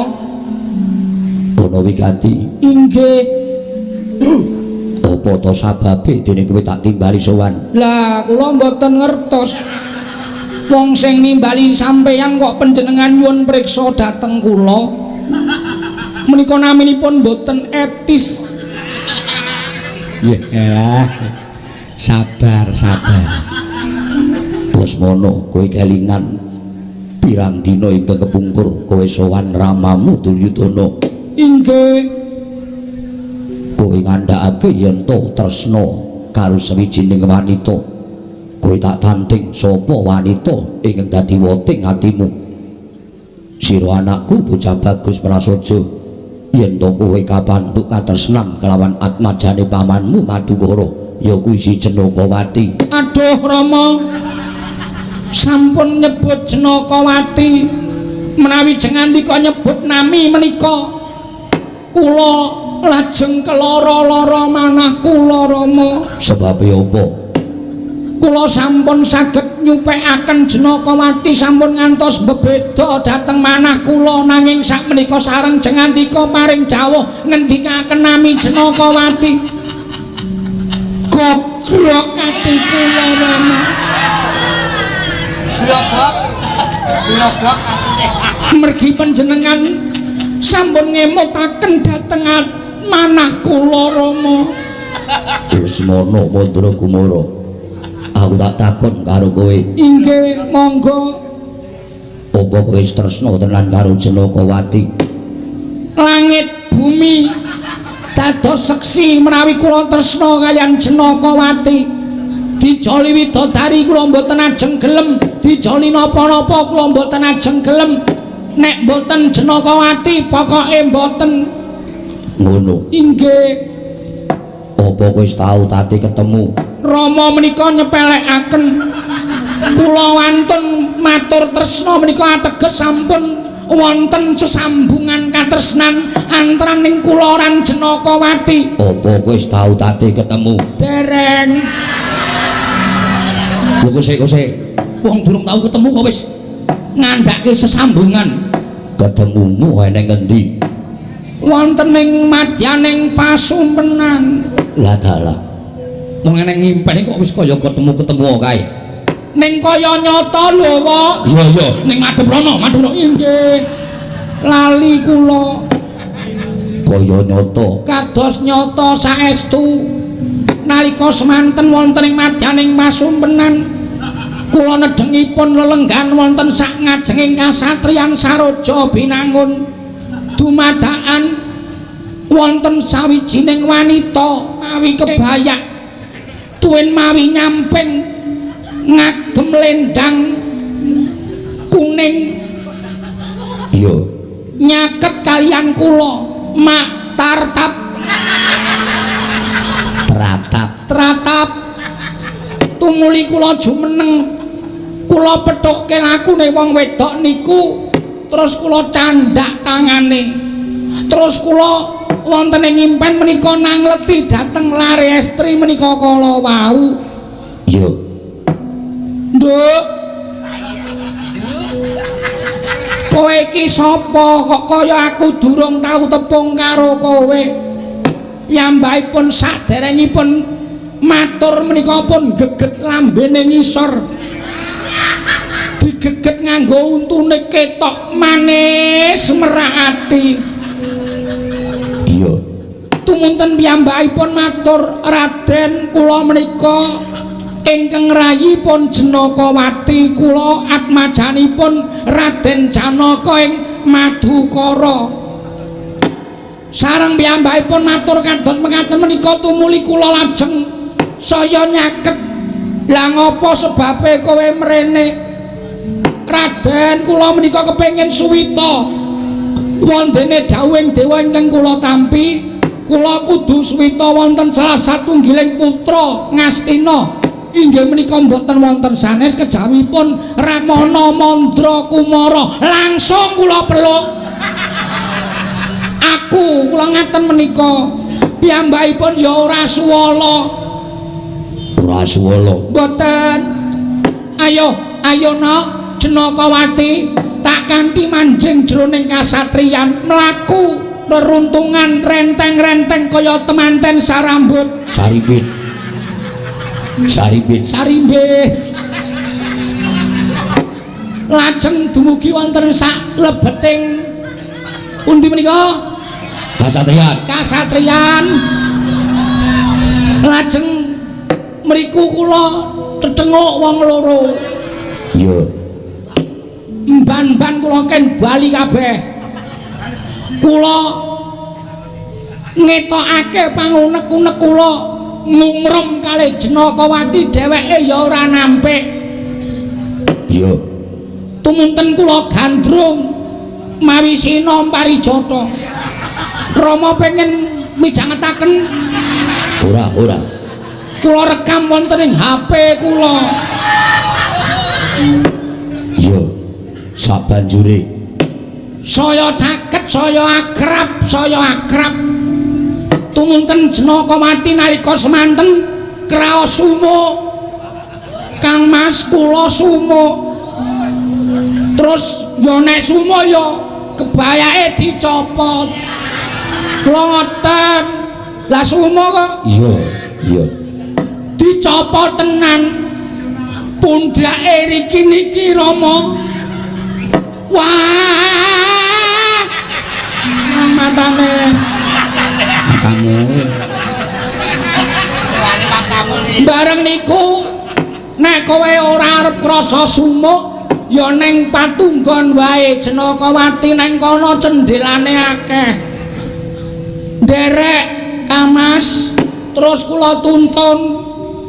Speaker 2: Ana wigati.
Speaker 1: Inggih.
Speaker 2: Apa to sababe dene kowe tak timbali sowan?
Speaker 1: Lah kula mboten ngertos. Wong sing nimbali sampeyan kok panjenengan nyuwun priksa dhateng kula. Menika naminipun mboten etis.
Speaker 2: Nggih, elah. Sabar, sabar. Lesmana, kowe kelingan pirang dina ingkang kepungkur kowe sowan ramamu Duryudana.
Speaker 1: Inggih.
Speaker 2: Kowe ngandhakake yen to tresna karo sawijining wanita. Kowe tak tanting sapa wanita ingkang dadi woting atimu. Sira anakku bocah bagus prasaja. Yen to kowe kapantuk katresnan kelawan atmajane pamanmu Madukara, Ya kuwi si Janakawati.
Speaker 1: Aduh Rama, sampun nyebut Janakawati, menawi jengandika nyebut nami menika kula lajeng keloro-loro manah kula Rama.
Speaker 2: Sebabe apa?
Speaker 1: Kula sampun saged nyupekaken Janakawati sampun ngantos bebeda dhateng manah kula, nanging sakmenika sareng jengandika paring dawuh ngendikaken nami Janakawati. Gogrok ati kula Rama.
Speaker 3: Glogok. Glogok atine.
Speaker 1: Mergi panjenengan sampun ngemutaken dhateng manah kula Rama.
Speaker 2: Lesmana Mandra Kumara, aku tak takon karo kowe.
Speaker 1: Inggih, monggo.
Speaker 2: Apa kowe wis tresna tenan karo Janakawati?
Speaker 1: Langit bumi dados seksi menawi kula tresna kaliyan Janakawati. Dijoli widodari kula mboten ajeng gelem, dijoli napa-napa kula mboten ajeng gelem. Nek mboten Janakawati pokoke mboten.
Speaker 2: Ngono.
Speaker 1: Inggih.
Speaker 2: Apa kowe wis tau tate ketemu?
Speaker 1: Rama menika nyepelekaken kula wantun matur tresna menika ateges sampun wonten sesambungan katresnan antaraning kula lan Janakawati.
Speaker 2: Apa kowe wis tau tate ketemu?
Speaker 1: Dereng.
Speaker 2: Lho kok sik,
Speaker 1: Wong durung tau ketemu kok wis ngandhake sesambungan.
Speaker 2: Ketemumu eneng ngendi?
Speaker 1: Wonten ing madyaning pasumpenan.
Speaker 2: Lah dalah.
Speaker 1: Wong eneng ngimpen kok wis kaya ketemu-ketemu kae. Ning kaya nyata lho, Pak.
Speaker 2: Iya, iya,
Speaker 1: ning madhep rono, madhep rono. Inggih. Lali kula.
Speaker 2: Kaya nyata.
Speaker 1: Kados nyata saestu. Nalika semanten wonten ing madyaning pasumpenan, kula nedhengipun lelenggan wonten sak ngajenging kasatriyan Saroja Binangun. Dumadakan wonten sawijining wanita mawi kebayak tuwin mawi nyamping ngagem lendang kuning.
Speaker 2: Iya.
Speaker 1: Nyaket kaliyan kula mak tartap
Speaker 2: tratap
Speaker 1: tratap. Tumuli kula jumeneng, kula pethukke lakune wong wedok niku, terus kula candhak tangane, terus kula wonten ing impen menika nangleti dhateng lare estri menika kala wau.
Speaker 2: Iya.
Speaker 1: Nduk, kowe iki sapa kok kaya aku durung tau tepung karo kowe? Piyambakipun saderengipun matur menika pun geget lambene ngisor, digeget nganggo untune ketok manis merak ati.
Speaker 2: Iya.
Speaker 1: Tumunten piyambakipun matur, Raden, kula menika ingkang rayipun Janakawati, kula atmajanipun Raden Janaka ing Madukara. Sareng piyambakipun matur kados mekaten menika tumuli kula lajeng saya nyaket. Lah ngapa sebabe kowe mrene? Raden, kula menika kepengin suwita. Wondene dawuhing dewa ingkang kula tampi, kula kudu suwita wonten salah satunggiling putra Ngastina. Inggih menika mboten wonten sanes kejawipun Ramana Mandra Kumara. Langsung kula peluk. Aku kula ngaten menika piyambakipun ya ora suwala.
Speaker 2: Ora suwala.
Speaker 1: Mboten. Ayo, ayo no Janakawati, tak kanthi manjing jroning kasatriyan, mlaku reruntungan renteng-renteng kaya temanten sarambut.
Speaker 2: Saribit. Saribit.
Speaker 1: Sarimbih. Lajeng dumugi wonten sak lebeting pundi menika?
Speaker 2: Kasatriyan.
Speaker 1: Kasatriyan. Lajeng mriku kula tetenguk wong loro.
Speaker 2: Iya.
Speaker 1: Mban-mban kula ken bali kabeh. Kula ngetokake pangunek-unek kula ngumrum kalih Janakawati, dheweke ya ora nampik.
Speaker 2: Iya.
Speaker 1: Tumunten kula gandrung mawi sina parijata. Rama pengen midhangetaken?
Speaker 2: Ora, ora.
Speaker 1: Kula rekam wonten ing HP kula.
Speaker 2: Iya. Sabanjure
Speaker 1: saya caket, saya akrab, saya akrab. Tumunten Janakawati nalika semanten kraos sumuk. Kang Mas kula sumuk. Terus ya nek sumuk ya kebayake dicopot. Kula ngoten. Lah sumuk kok?
Speaker 2: Iya, iya.
Speaker 1: Dicopot tenan. Pundhake riki niki Rama. Wah. Matane. Matamu. Bareng niku nek kowe ora arep krasa sumuk ya ning patunggon wae Janakawati neng kono cendelane akeh. Nderek Kang Mas, terus kula tuntun.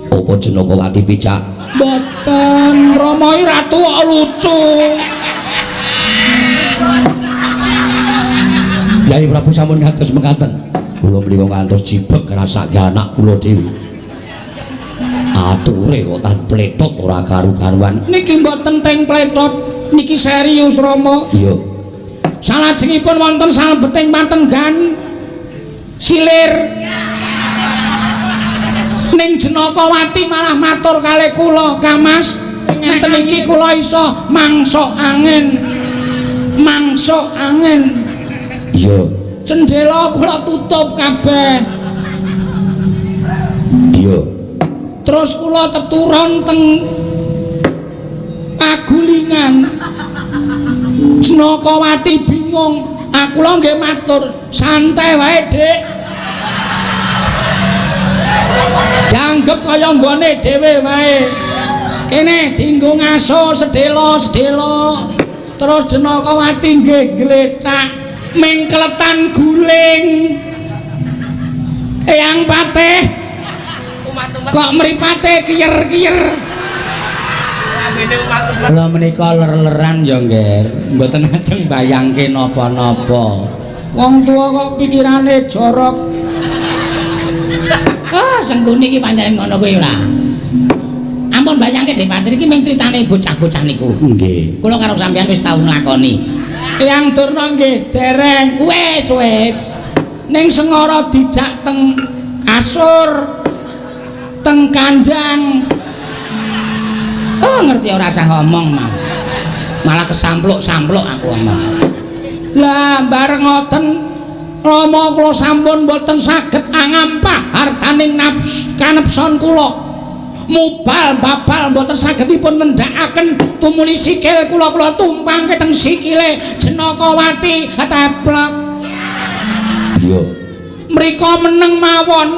Speaker 2: Apa Janakawati picak?
Speaker 1: Mboten, Rama iki ratu kok lucu.
Speaker 2: Yai Prabu sampun ngantos mekaten. Kula mriku ngantos jibeg ngrasake anak kula dhewe. Ature kok tan pletot ora karu-karuan.
Speaker 1: Niki mboten teng pletot, niki serius Rama.
Speaker 2: Iya.
Speaker 1: Salajengipun wonten salebeting patenggan silir. Ning Janakawati malah matur kalih kula, Kang Mas, ngenten iki kula iso mangsuk angin. Mangsuk angin.
Speaker 2: Iya.
Speaker 1: Cendela kula tutup kabeh.
Speaker 2: Iya.
Speaker 1: Terus kula teturon teng pagulingan. Janakawati bingung. Aku lho nggih matur, santai wae, Dik. Dianggep kaya nggone dhewe wae. Kene dienggo ngaso sedela-sedela. Terus Janakawati nggih glethak mengkletan guling. Eyang Patih kok mripate kiyer-kiyer. Kula menika ler-leran ya, Ngger. Mboten ajeng bayangke napa-napa. Wong tuwa kok pikirane jorok. Ah, Sengkuni iki pancen ngono kuwi ora. Ampun bayangke Dik Patri iki mung critane bocah-bocah niku.
Speaker 2: Nggih.
Speaker 1: Kula karo sampeyan wis tau nglakoni. Eyang Durna nggih dereng. Wis, wis. Ning sengara dijak teng kasur, teng kandang. Oh, ngerti ora usah ngomong mau. Malah kesampluk-sampluk aku ngomong. Lah bareng ngoten Rama kula sampun mboten saged angampah hartaning nafs kanepson kula. Mubal babal mboten saged dipun mendhakaken tumuli sikil kula kula tumpangke teng sikile Janakawati teplek.
Speaker 2: Iya.
Speaker 1: Mriko meneng mawon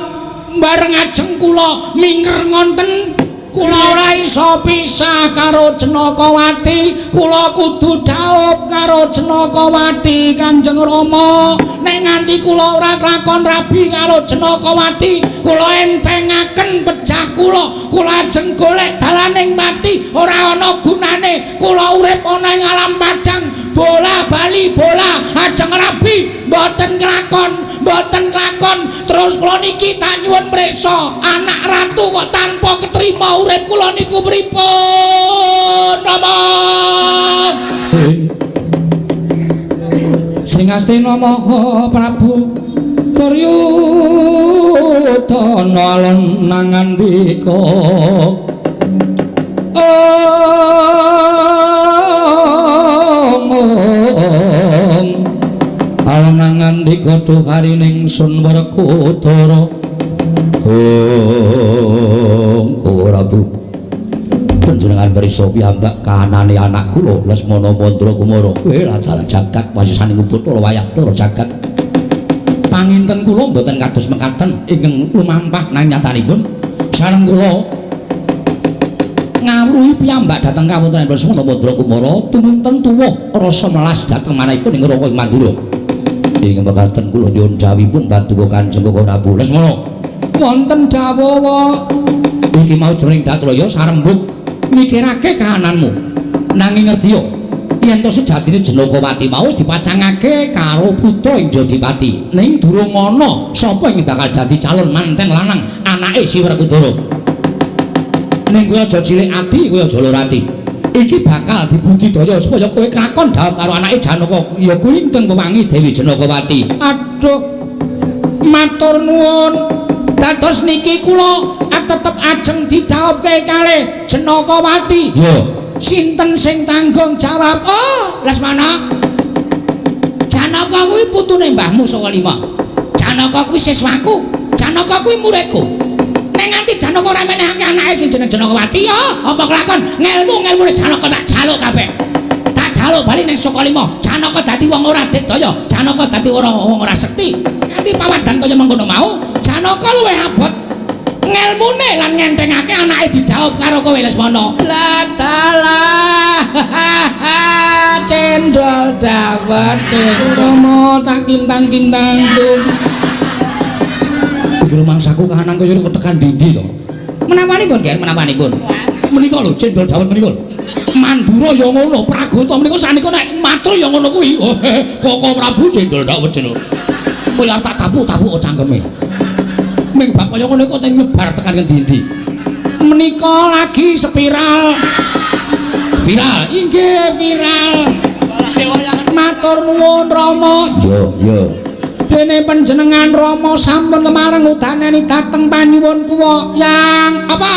Speaker 1: bareng ajeng kula mingker ngonten kula ora iso pisah karo Janakawati, kula kudu dhaup karo Janakawati Kanjeng Rama. Nek nganti kula ora lakon rabi karo Janakawati, kula entengaken pejah kula, kula ajeng golek dalaning pati, ora ana gunane kula urip ana ing alam padang, bola bali bola ajeng rabi mboten kelakon, mboten kelakon. Terus kula niki tak nyuwun mreksa anak ratu kok tanpa ketrima urip kula niku pripun Rama? Sing Astina Maha Prabu Duryudana alon nangandika omong alon nangandika duharining sun Werkudara.
Speaker 2: Oh, Prabu, panjenengan pirsa piyambak kahanane anak kula Lesmana Mandra Kumara. Kowe dalah jagat wasisaning Bathara wayah Bathara jagat.
Speaker 1: Panginten kula mboten kados mekaten ingkang lumampah nang nyatanipun sareng kula ngawruhi piyambak dhateng kawontenan Lesmana Mandra Kumara tumunten tuwuh rasa melas dhateng manahipun ing Raka Mandura.
Speaker 2: Ing mekaten kula nyuwun dhawuhipun paduka Kanjeng Prabu Lesmana.
Speaker 1: Wonten dawuh iki mau jroning Datraya sarembug mikirake kahananmu, nanging ngertiya Yen to sejatine Janakawati mau wis dipacangake karo putra ing Jodipati. Ning durung ana sapa ing bakal dadi calon manten lanang anake si Werkudara. Ning kowe aja cilik ati, kowe aja lara ati. Iki bakal dibudidaya supaya kowe kakon dhawuh karo anake Janaka ya kuwi ingkang wewangi Dewi Janakawati. Aduh. Matur nuwun. Dados niki kula tetep ajeng didhawuhke kalih Janakawati.
Speaker 2: Iya.
Speaker 1: Sinten sing tanggung jawab? Oh, Lesmana. Janaka kuwi putune mbahmu saka lima. Janaka kuwi siswaku. Janaka kuwi muridku. Nek nganti Janaka ora menehake anake sing jeneng Janakawati, ya apa kelakon ngelmu-ngelmune Janaka tak jaluk kabeh. Tak jaluk bali ning saka lima. Janaka dadi wong ora digdaya, Janaka dadi wong ora sekti. Kanthi pawadan kaya mengkono mau, Janaka luwih abot ngelmune lan ngentengake anake dijawab karo kowe Lesmana. Lah dalah cendol dawet Rama tak kintang-kintang tum.
Speaker 2: Iki rumangsaku kahanan kaya kok tekan ndi-ndi to.
Speaker 1: Menawanipun, Ger, menawanipun.
Speaker 2: Menika lho cendol dawet menika lho. Mandura ya ngono, Pragota menika sanika nek matur ya ngono kuwi. Koko Prabu cendol dawet cendol. Kaya tak tapuk-tapuk cangkeme. Ming bab kaya ngono kok nyebar tekan ngendi-endi.
Speaker 1: Menika lagi spiral.
Speaker 2: Viral.
Speaker 1: Inggih, viral. Matur nuwun Rama.
Speaker 2: Yo, yo.
Speaker 1: Dene panjenengan Rama sampun kemareng udaneni dhateng panyuwun kula. Yang apa?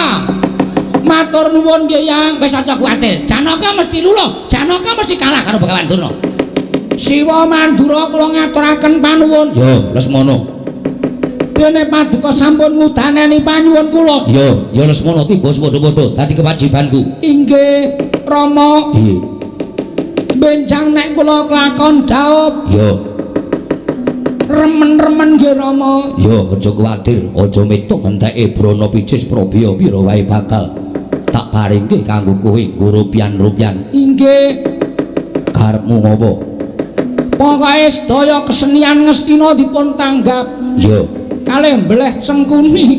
Speaker 1: Matur nuwun nggih, Yang. Wis aja kuwatir. Janaka mesti luluh. Janaka mesti kalah karo Begawan Durna. Siwa Mandura kula ngaturaken panuwun.
Speaker 2: Yo, Lesmana.
Speaker 1: Dene paduka sampun ngudaneni panyuwun kula.
Speaker 2: Yo, yo Lesmana tiba padha-padha dadi kewajibanku.
Speaker 1: Inggih, Rama.
Speaker 2: Iya.
Speaker 1: Benjang nek kula kelakon dhaup.
Speaker 2: Yo.
Speaker 1: Remen-remen nggih Rama.
Speaker 2: Yo, aja kuwatir, aja metung enteke brana picis probya pira wae bakal tak paringke kanggo kowe nggo rupian-rupian.
Speaker 1: Inggih.
Speaker 2: Karepmu ngopo?
Speaker 1: Pokoke sedaya kesenian Ngastina dipun tanggap.
Speaker 2: Yo.
Speaker 1: Kalih mbleh Sengkuni.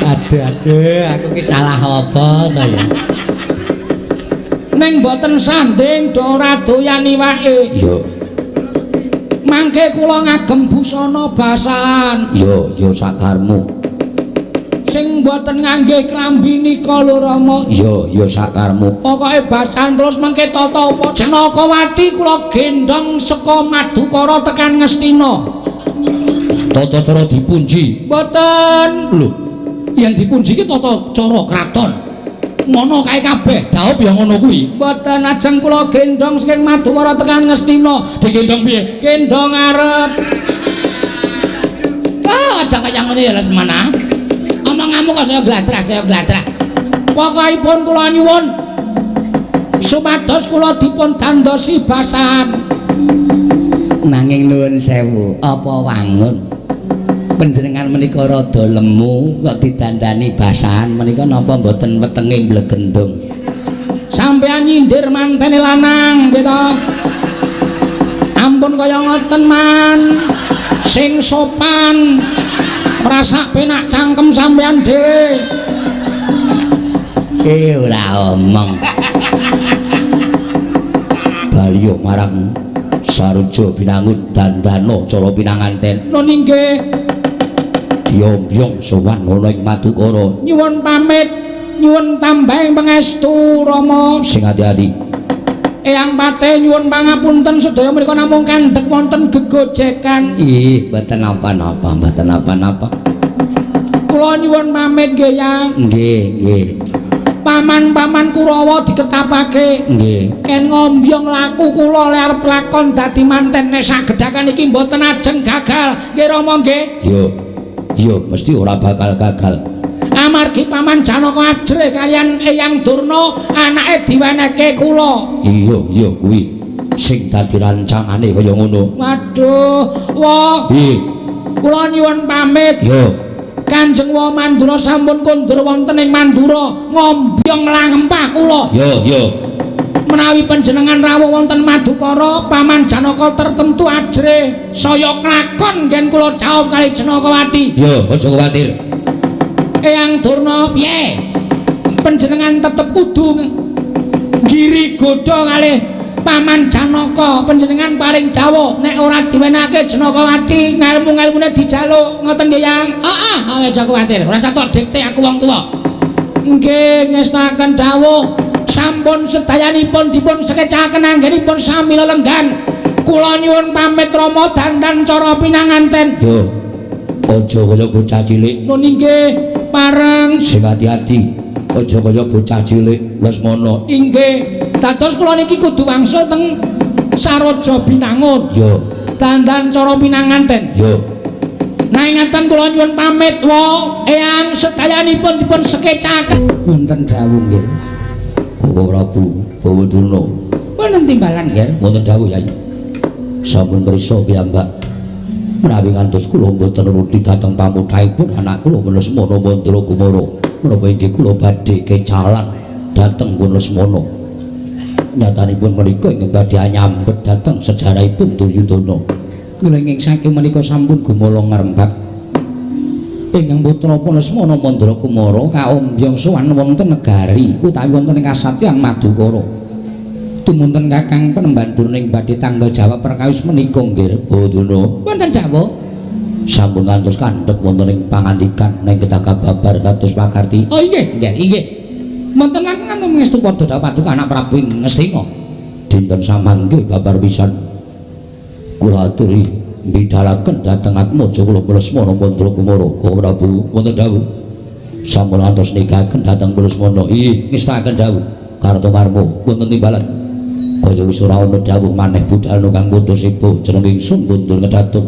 Speaker 3: Aduh, aduh, aku ki salah apa to ya?
Speaker 1: Ning mboten sanding do ora doyan iwake.
Speaker 2: Yo.
Speaker 1: Mangke kula ngagem busana basahan.
Speaker 2: Yo, yo sakarmu.
Speaker 1: Sing mboten ngangge klambi nika lho Rama.
Speaker 2: Yo, yo sakarmu.
Speaker 1: Pokoke basahan terus mangke tata upa Janakawati kula gendhong saka Madukara tekan Ngastina.
Speaker 2: Tata cara dipunji?
Speaker 1: Mboten.
Speaker 2: Lho, yen dipunji ki tata cara kraton. Ngono kae kabeh, dhaup ya ngono kuwi.
Speaker 1: Mboten, ajeng kula gendhong saking Madukara tekan Ngastina.
Speaker 2: Digendhong piye?
Speaker 1: Gendhong arep. Ah, aja kaya ngono ya Lesmana. Omonganmu kok saya gladrah, saya gladrah. Pokokipun kula nyuwun supados kula dipun dandosi basahan.
Speaker 3: Nanging nuwun sewu, apa wangun panjenengan menika rada lemu kok didandani basahan menika napa mboten wetenge mblegendung?
Speaker 1: Sampeyan nyindir mantene lanang nggih to. Ampun kaya ngoten man. Sing sopan. Rasak penak cangkem sampeyan dhewe.
Speaker 3: Ora omong.
Speaker 2: Baliyo marang Saruja Binangun dandana cara pinanganten.
Speaker 1: Nun inggih.
Speaker 2: Diombyong sowan ana ing Madukara.
Speaker 1: Nyuwun pamit, nyuwun tambahing pangestu Rama.
Speaker 2: Sing ati-ati.
Speaker 1: Eyang Patih nyuwun pangapunten sedaya menika namung kandhek wonten gegojekan.
Speaker 3: Ih, mboten napa-napa, mboten napa-napa.
Speaker 1: Kula nyuwun pamit nggih, Yang.
Speaker 3: Nggih, nggih.
Speaker 1: Paman-paman Kurawa diketapake.
Speaker 3: Nggih.
Speaker 1: Ken ngombyong laku kula le arep lakon dadi manten nek sagedhakan iki mboten ajeng gagal. Nggih Rama nggih.
Speaker 2: Yo. Yo mesti ora bakal gagal.
Speaker 1: Amargi Paman Janaka ajrih kaliyan Eyang Durna anake diwenehke kula.
Speaker 2: Iya, iya kuwi sing dadi rancangane kaya ngono.
Speaker 1: Waduh, wa.
Speaker 2: Piye?
Speaker 1: Kula nyuwun pamit.
Speaker 2: Yo.
Speaker 1: Kanjeng Wa Mandura sampun kondur wonten ing Mandura ngombyong langempah kula.
Speaker 2: Yo, yo.
Speaker 1: Menawi panjenengan rawuh wonten Madukara, Paman Janaka tertentu ajrih saya klakon yen kula jawab kali Janakawati.
Speaker 2: Yo, aja kuwatir.
Speaker 1: Eyang Durna piye? Panjenengan tetep kudu Giri godha kalih Paman Janaka panjenengan paring dawuh nek ora diwenake Janakawati ngelmu-ngelmune dijaluk ngoten nggih Yang. Heeh, aja kuwatir. Ora usah tok dikte aku wong tuwa. Nggih ngestaken dawuh sampun sedayanipun dipun sekecaken anggenipun sami lelenggan. Kula nyuwun pamit Rama dandan cara pinanganten.
Speaker 2: Yo. Aja kaya bocah cilik.
Speaker 1: Nun inggih pareng
Speaker 2: sing ati-ati. Aja kaya bocah cilik Lesmana.
Speaker 1: Inggih. Dados kula niki kudu wangsul teng Saroja Binangun.
Speaker 2: Yo.
Speaker 1: Dandan cara pinanganten.
Speaker 2: Yo.
Speaker 1: Nah ngaten kula nyuwun pamit wa eyang sedayanipun dipun sekecaken. Wonten dawuh nggih.
Speaker 2: Koko Prabu Bawadurna.
Speaker 1: Wonten timbalan nggih.
Speaker 2: Wonten dawuh Yai. Sampun mriksa piyambak. Menawi ngantos kula mboten nuruti dhateng pamutaipun anak kula Lesmana Mandra Kumara. Menapa inggih kula badhe kecalan dhateng pun Lesmana. Nyatanipun menika ingkang badhe nyambet dhateng sejarahipun Duryudana.
Speaker 1: Kula ingkang saking menika sampun gumala ngrembak. Ingkang putra pun Lesmana Mandra Kumara kaombyong sowan wonten negari utawi wonten ing kasatyan Madukara. Tumunten Kakang Penemban Durna ing badhe tanggal jawab perkawis menika nggih.
Speaker 2: Bawadurna.
Speaker 1: Wonten dawuh.
Speaker 2: Sampun ngantos kandhek wonten ing pangandikan ing kedah kababar kados pakarti.
Speaker 1: Oh inggih, nggih, inggih. Wonten langkung mangestu padha dawuh paduka anak Prabu ing Ngastina.
Speaker 2: Dinten samangke babar pisan kula aturi mbidalaken dhateng atmaja kula Lesmana Mandra Kumara. Koko Prabu wonten dawuh. Sampun ngantos nikahaken dhateng Lesmana. Inggih, ngestaken dawuh. Kartomarma wonten timbalan. Kaya wis ora ana dawuh maneh budalna kang putus ibu jeneng ingsun kundur kedatun.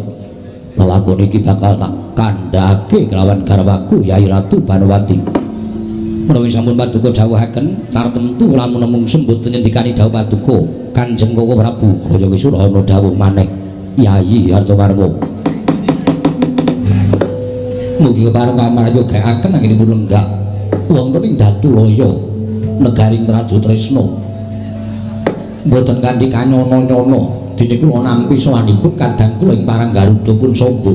Speaker 2: Lelakon iki bakal tak kandhake kelawan garwaku Yai Ratu Banowati.
Speaker 1: Menawi sampun paduka dawuhaken tartemtu lamun namung sembut nyendikani dawuh paduka Kanjeng Koko Prabu
Speaker 2: kaya wis ora ana dawuh maneh Yayi Artomarma.
Speaker 1: Mugi kepareng kamarayogaaken anggenipun lenggah wonten ing Datulaya negaring Traju Tresna. Mboten kanthi kanyono-nyono dene kula nampi sowanipun kadang kula ing parang Garuda pun sombo.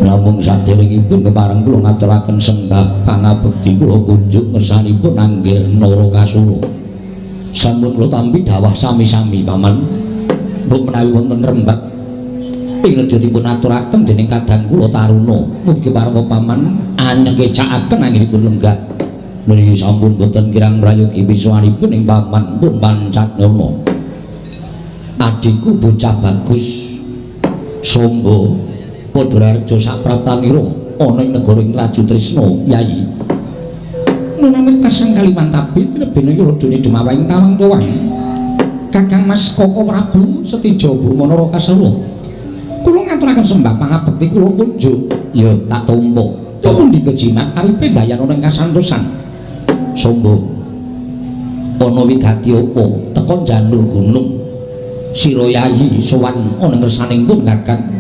Speaker 2: Namung saderengipun kepareng kula ngaturaken sembah pangabekti kula kunjuk ngersanipun anggir Narakasura.
Speaker 1: Sampun kula tampi dawah sami-sami paman. Mbok menawi wonten rembag ing nedya dipun aturaken dening kadang kula taruna. Mugi kepareng paman anyekecakaken anggenipun lenggah.
Speaker 2: Menawi sampun boten kirang prayogi pisuwanipun ing paman pun pancatnana. Adhiku bocah bagus Sombo Padhararja sapraptanira ana ing negara ing Traju Tresna Yayi.
Speaker 1: Menawi pasang Kalimantabi tinebene yuladane Demawang Tawang Tuwang. Kakang Mas Koko Prabu Setija Brumana Rakasura. Kula ngaturaken sembah pangabekti kula kunjuk.
Speaker 2: Ya tak tampa.
Speaker 1: Pundi kejimat aripe dayana ing kasantosan.
Speaker 2: Sombo ana wigati apa teka janur gunung sira Yayi sowan ana ngersaning pun Kakang.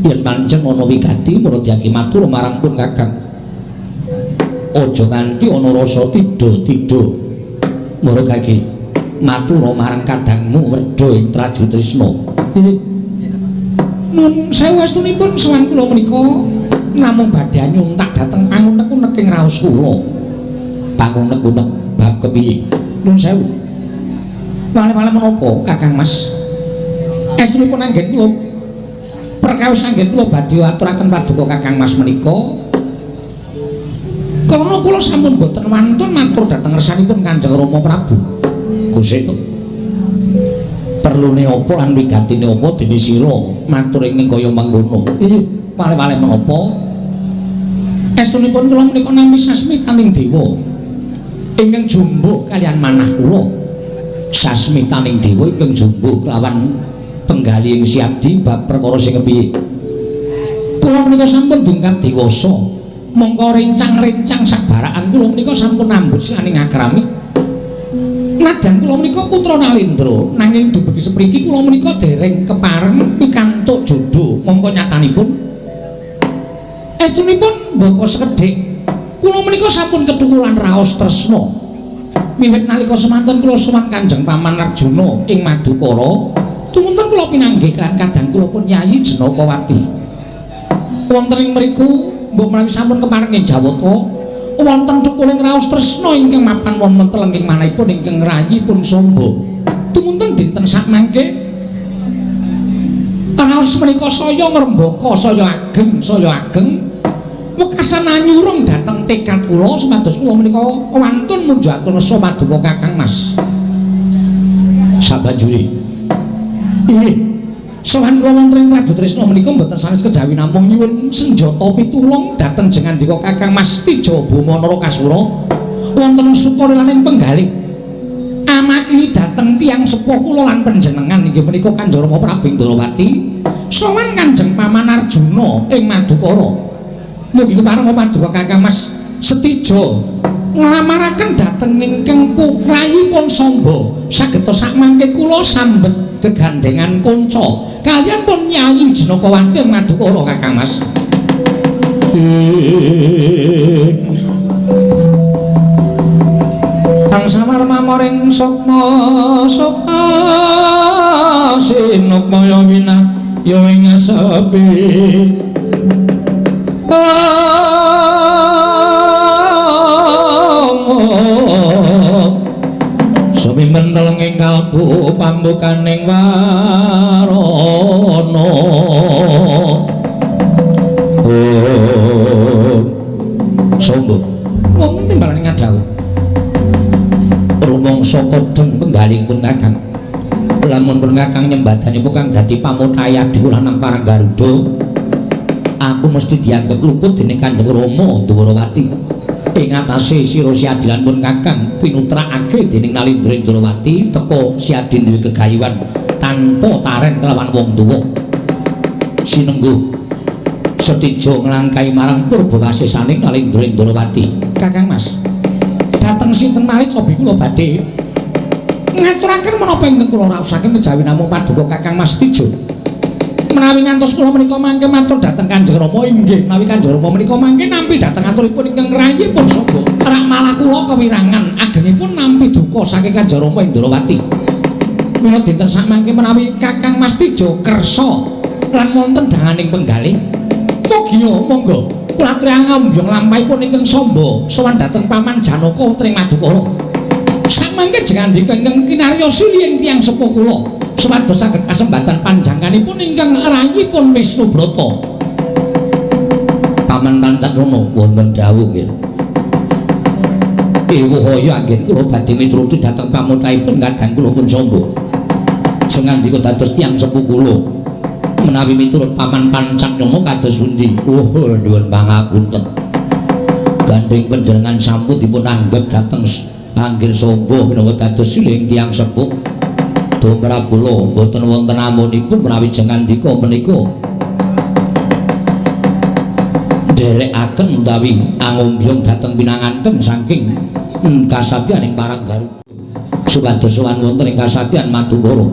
Speaker 1: Yen pancen ana wigati mula diaki matur marang pun Kakang. Aja nganti ana rasa tidha-tidha. Mula kaki matur marang kadangmu Werda ing Traju Tresna. Nun sewu estunipun sowan kula menika namung badhe nyuntak dhateng pangunek-unek ing raos kula. Pangunek-unek bab kepiye? Nun sewu. Wale-wale menapa Kakang Mas? Estunipun anggen kula perkawis anggen kula badhe aturaken paduka Kakang Mas menika. Karena kula sampun boten wantun matur dhateng ngersanipun Kanjeng Rama Prabu.
Speaker 2: Gusti
Speaker 1: perlune apa lan wigatine apa dene sira matur ing kaya mangkono. Inggih, wale-wale menapa? Estunipun kula menika nampi sasmitaning dewa ingkang jumbuh kaliyan manah kula. Sasmitaning dewa ingkang jumbuh kelawan penggali ing siadi bab perkara sing kepiye. Kula menika sampun dungkap dewasa. Mongko rencang-rencang sabarakan kula menika sampun nambut silaning akrami. Nadyan kula menika putra Nalendra, nanging dumugi sepriki kula menika dereng kepareng pikantuk jodho. Mongko nyatanipun estunipun mbaka sekedhik kula menika sampun kethukulan raos tresna. Wiwit nalika semanten kula sowan Kanjeng Paman Arjuna ing Madukara, tumunten kula pinanggih lan kadang kula pun Yayi Janakawati. Wonten ing mriku mbok menawi sampun kepareng ing Jawata, Wonten thukuling raos tresna ingkang mapan wonten telenging manahipun ingkang rayipun Samba. Tumunten dinten sakmangke raos menika saya ngrembaka, saya ageng, saya ageng. Wekasan anyurung dhateng tekad kula supados kula menika wantun munjatur nesa paduka Kakang Mas. Sabanjure inggih sowan kula wonten ing Trajutrisna menika mboten sanes kejawi namung nyuwun senjata pitulung dhateng jengandika Kakang Mas Tija Boma Narakasura wonten sukarelaning penggalih amakili dhateng tiyang sepuh kula lan panjenengan inggih menika Kanjeng Rama Prabu Indrawati sowan Kanjeng Paman Arjuna ing Madukara. Mugi kepareng paduka Kakang Mas Setija nglamaraken dhateng ingkang rayipun Samba sageta sakmangke kula sambet gegandengan kanca kaliyan pun Yayi Jenakawati ing Madukara Kakang Mas. Kang samar mamoring sukma sukma sinukmaya winah ya ing sepi. Sumimen telenging kalbu pambukaning warana.
Speaker 2: Samba
Speaker 1: wonten timbalan ngadhawuh
Speaker 2: rumangsa kodheng penggalihipun Kakang. Lamun pun Kakang nyembadanipun kang dadi pamutahe adhiku lanang Parang Garuda, aku mesti dianggep luput dening Kanjeng Rama Dwarawati. Ing atase sira Siadilan pun Kakang pinutrakake dening Nalindra Indrawati teka Siadin duwe gegayuhan tanpa taren kelawan wong tuwa. Sinengguh Setija nglangkai marang purbawasisaning Nalindra Indrawati.
Speaker 1: Kakang Mas, dhateng sinten malih cobi kula badhe ngaturaken menapa ingkang kula raosaken kejawi namung paduka Kakang Mas Tija. Menawi ngantos kula menika mangke matur dhateng Kanjeng Rama inggih menawi Kanjeng Rama menika mangke nampi dhateng aturipun ingkang rayipun Samba. Rak malah kula kewirangan agengipun nampi duka saking Kanjeng Rama Indrawati. Mila dinten sakmangke menawi Kakang Mas Tija kersa lan wonten danganing penggalih, mugi monggo kula aturi ngambyong lampahipun ingkang Samba sowan dhateng Paman Janaka wonten ing Madukara. Sakmangke jengandika ingkang kinarya silih ing tiyang sepuh kula supados saged kasembatan panjangkanipun ingkang rayipun Wisnu Brata.
Speaker 2: Paman Pantatana wonten dawuh nggih. Ewuh kaya anggen kula badhe mituruti dhateng pamutahipun kadang kula pun Samba. Sengandika dados tiyang sepuh kula menawi miturut Paman Pancatnana kados pundi? Oh, nyuwun pangapunten. Gandheng panjenengan sampun dipun anggep dhateng Anggir Samba minangka dados siling tiyang sepuh. Tumrap kula mboten wonten amunipun menawi jengandika menika nderekaken utawi angombyong dhateng pinanganten saking kasatyaning Parang Garuda supados sowan wonten ing kasatyan Madukara.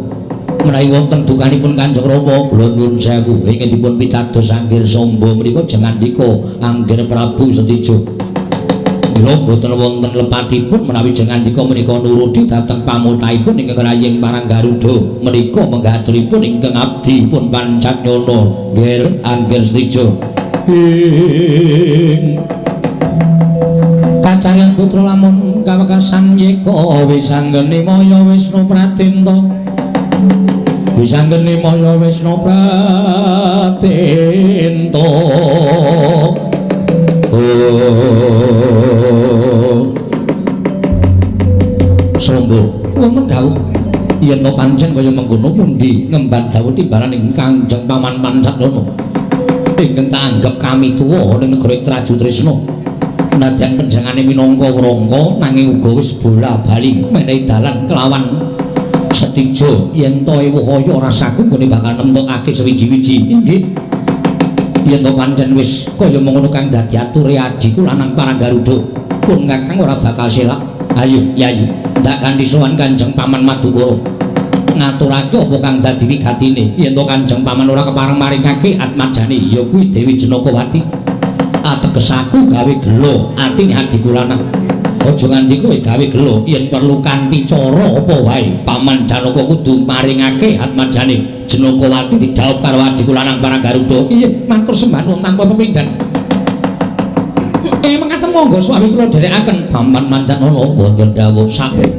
Speaker 2: Menawi wonten dukanipun Kanjeng Rama kula nyuwun sewu ingkang dipun pitados Anggir Samba menika jengandika Anggir Prabu Setija. Mila mboten wonten lepatipun menawi jengandika menika nuruti dhateng pamutahipun ingkang raying Parang Garuda menika menggaturipun ingkang abdi pun Pancatnyana nggih Anggir Setija.
Speaker 1: Ing kacaryan putra lamun kawekasan yeka wisanggeni maya Wisnu Pratinta. Wisanggeni maya Wisnu Pratinta.
Speaker 2: Samba
Speaker 1: wonten dawuh
Speaker 2: yen to pancen kaya mengkono pundi ngemban dawuh timbalaning Kanjeng Paman Pancatnana ingkang tak anggep kami tuwa ning negara Trajutrisna. Nadyan panjenengane minangka wrangka nanging uga wis bola-bali menehi dalan kelawan Setija yen to ewuh kaya rasaku nggone bakal nemtokake sewiji-wiji. Inggih. Yen to pancen wis kaya mengkono kang dadi ature adhiku lanang Parang Garuda pun Kakang ora bakal selak. Ayo Yayi, ndak kanthi sowan Kanjeng Paman Madukara ngaturake apa kang dadi wigatine. Yen to Kanjeng Paman ora kepareng maringake atmajane ya kuwi Dewi Jenakawati. Ateges aku gawe gelo atine adhiku lanang. Aja nganti kowe gawe gelo yen perlu kanthi cara apa wae Paman Janaka kudu maringake atmajane Jenakawati didhawuh karo adhiku lanang Parang Garuda.
Speaker 1: Iya, matur sembah nuwun tanpa pepindhan. Mekaten monggo suami kula dherekaken Paman Mancanana wonten dawuh sampun.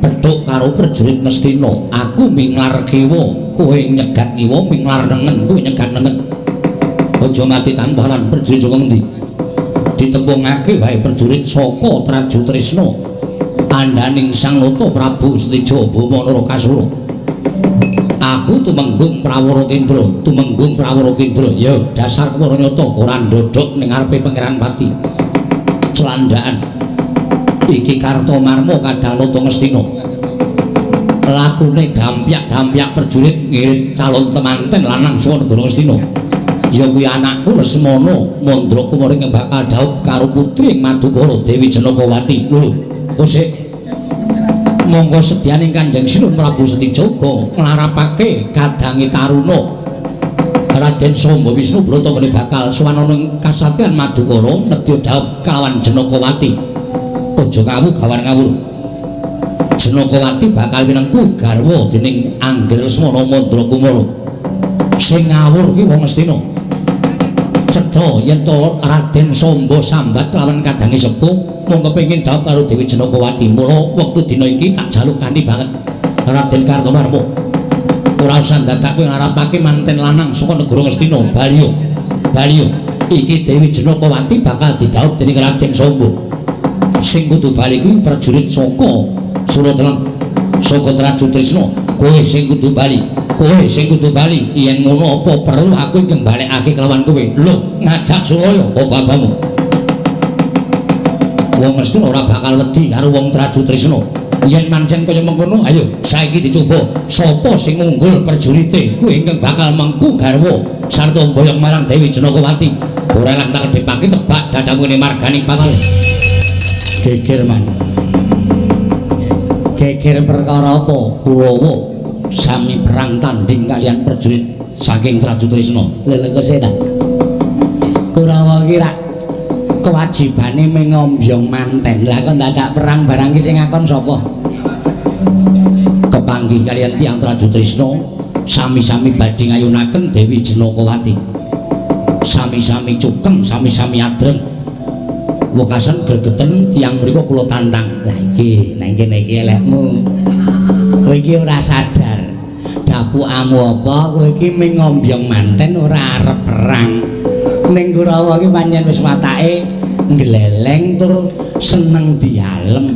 Speaker 1: Petuk karo prajurit Ngastina, aku minglar kiwa, kowe nyegat ngiwa, minglar nengen, kowe nyegat nengen. Aja mati tanpa lan prajurit saka ngendi? Ditembungake wae prajurit saka Trajutrisna. Andaning Sang Nata Prabu Setija Bama Narakasura. Aku tumenggung Prawara Kendra, tumenggung Prawara Kendra. Ya, dasar kuwara nyata ora ndodhok ning ngarepe Pangeran Pati. Clandaan. Iki Kartomarma kadang Nata Ngastina. Lakune dampyak-dampyak prajurit ngirit calon temanten lanang saka negara Ngastina. Ya kuwi anakku Lesmana Mandra Kumara ingkang bakal dhaup karo putri ing Madukara Dewi Janakawati. Lho, kosek monggo sedyaning Kanjeng Sinuhun Prabu Setija uga nglarapake kadange taruna Raden Samba Wisnu Brata ngene bakal sowan ana ing kasatriyan Madukara nedya dhaup kalawan Janakawati. Aja ngawur gawan ngawur. Janakawati bakal winengku garwa dening Anggir Lesmana Mandra Kumara. Sing ngawur ki wong Ngastina. Cetha yen to Raden Samba sambat lawan kadange sepuh mung kepengin dhaup karo Dewi Janakawati. Mula wektu dina iki tak jaluk kanthi banget Raden Kartomarma. Ora usah dadak kowe ngarepake manten lanang saka negara Ngastina. Baliyo. Baliyo. Iki Dewi Janakawati bakal didhaup dening Raden Samba. Sing kudu bali kuwi prajurit saka Surateleng, saka Trajutrisna. Kowe sing kudu bali. Kowe sing kudu bali. Yen ngono apa perlu aku ingkang balekake kelawan kowe? Lho, ngajak sulaya apa babamu? Wong Ngastina ora bakal wedi karo wong Trajutrisna. Yen pancen kaya mengkono, ayo saiki dicoba. Sapa sing unggul prajurite kuwi ingkang bakal mengku garwa sarta mboyong marang Dewi Janakawati. Ora lan tak kedhepake tebak dadamu ngene margani pawale. Geger man. Geger perkara apa? Kurawa sami perang tanding kalian prajurit saking Trajutrisna.
Speaker 3: Lho lho kok ta. Kurawa iki rak kewajibane mengombyong manten. Lah kok dadak perang barang iki sing ngakon sapa?
Speaker 1: Kepanggih kalian tiyang Trajutrisna sami-sami badhe ngayunaken Dewi Janakawati. Sami-sami cukeng, sami-sami adreng. Wekasan gregeten tiyang mriku kula tantang.
Speaker 3: Lah iki nang kene iki elekmu. Kowe iki ora sadar. Dapukamu apa kowe iki mung ngombyong manten ora arep perang. Ning Kurawa iki pancen wis watake ngleleng tur seneng dialem,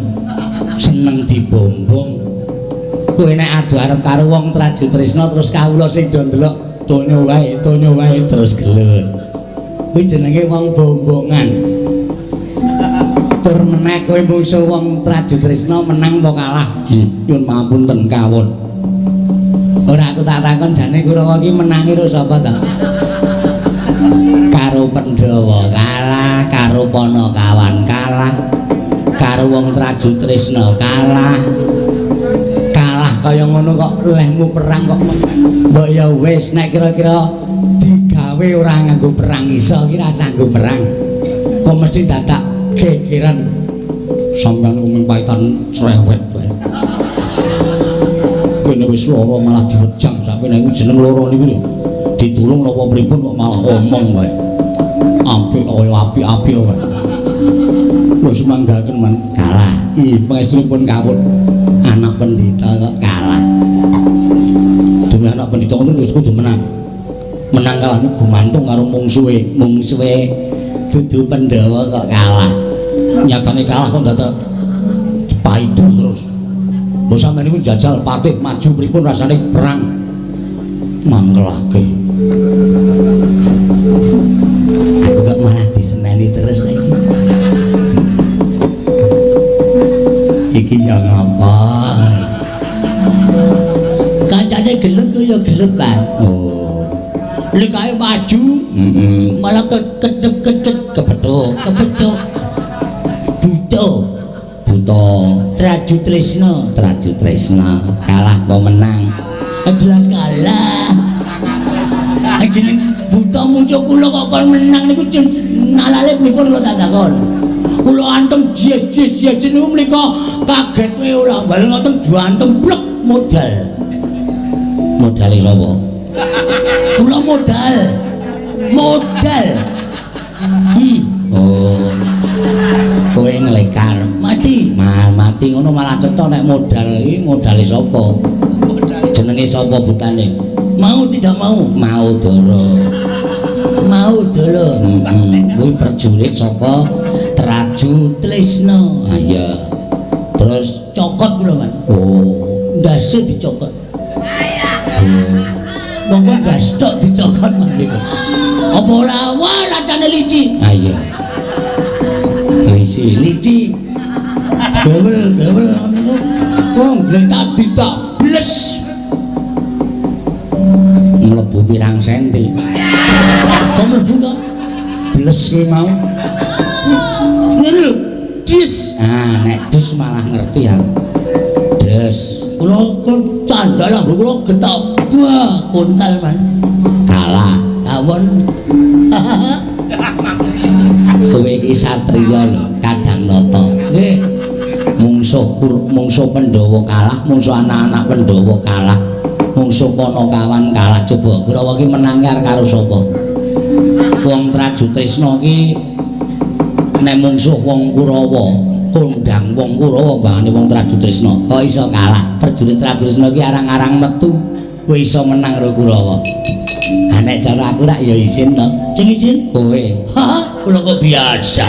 Speaker 3: seneng dibombong. Kowe nek adu arep karo wong Trajutrisna terus kawula sing do ndelok tonyo wae terus gelut. Kuwi jenenge wong bombongan. Tur meneh kowe mungsuh wong Trajutrisna menang apa kalah?
Speaker 1: Nyuwun pangapunten kawon.
Speaker 3: Ora aku tak takon jane Kurawa iki menangi karo sapa ta? Karo Pandhawa kalah, karo Panakawan kalah, karo wong Trajutrisna kalah. Kalah kaya ngono kok lehmu perang kok mbok ya wis nek kira-kira digawe ora nganggo perang iso iki ra sanggo perang. Kok mesti dadak gegeran.
Speaker 1: Sampeyan kuming paitan cerewet wae. Kene wis lara malah diwejang sakmene iku jeneng lara niku lho. Ditulung napa pripun kok malah omong wae. Apik kaya apik-apik wae. Wis manggaken man
Speaker 3: kalah.
Speaker 1: Ih, pangestunipun kawut.
Speaker 3: Anak pendhita kok kalah.
Speaker 1: Demi anak pendhita ngoten terus kudu menang. Menang kalah niku gumantung karo mungsuhe.
Speaker 3: Mungsuhe dudu Pandhawa kok kalah.
Speaker 1: Nyatane kalah kok dadak paidu terus. Mbok sampeyan niku jajal patih maju pripun rasane perang mangkelake.
Speaker 3: Aku kok malah diseneni terus lagi. Iki ya ngapa? Kancane gelut ku ya gelut, Pak.
Speaker 1: Oh.
Speaker 3: Likae maju, malah kecep-kecep
Speaker 1: kepethuk,
Speaker 3: kepethuk. Buta.
Speaker 1: Buta.
Speaker 3: Trajutrisna,
Speaker 1: Trajutrisna
Speaker 3: kalah apa menang? Jelas kalah. Jeneng buta muncul kula kok kon menang niku nalale pripun kula tak takon. Kula antem jes-jes jes niku mriko kaget wae ora bal ngoten diantem blek modal.
Speaker 1: Modale sapa?
Speaker 3: Kula modal. Modal. Oh. Kowe nglekar mati. Mati ngono malah cetha nek modal iki modale sapa? Jenenge sapa butane? Mau tidak mau? Mau Dara. Mau Dara. Kuwi prajurit saka Traju Tresna. Ha iya. Terus cokot kula, Mas. Oh, ndase dicokot. Monggo ndas tok dicokot Mas niku. Apa ora wah lacane lici? Ha iya. Lici, lici. Gewel, gewel niku. Wong gletak ditak bles. Mlebu pirang senti. Kok mlebu to? Bles kuwi mau. Ngene lho. Dis. Ah, nek des malah ngerti aku. Des. Kula candal aku kula getok. Wah, kontal man. Kalah. Kawon. Kowe iki satriya lho, kadang nata. Nggih. Mungsuh Pandhawa kalah, mungsuh anak-anak Pandhawa kalah, mungsuh Panakawan kalah. Coba Kurawa iki menange arep karo sapa? Wong Traju Tresna iki nek mungsuh wong Kurawa, kondang wong Kurawa mbangane wong Traju Tresna, kok iso kalah? Prajurit Traju Tresna iki arang-arang metu, kowe iso menang karo Kurawa. Ha nek cara aku rak ya isin to. Sing izin kowe. Ha, kula kok biasa.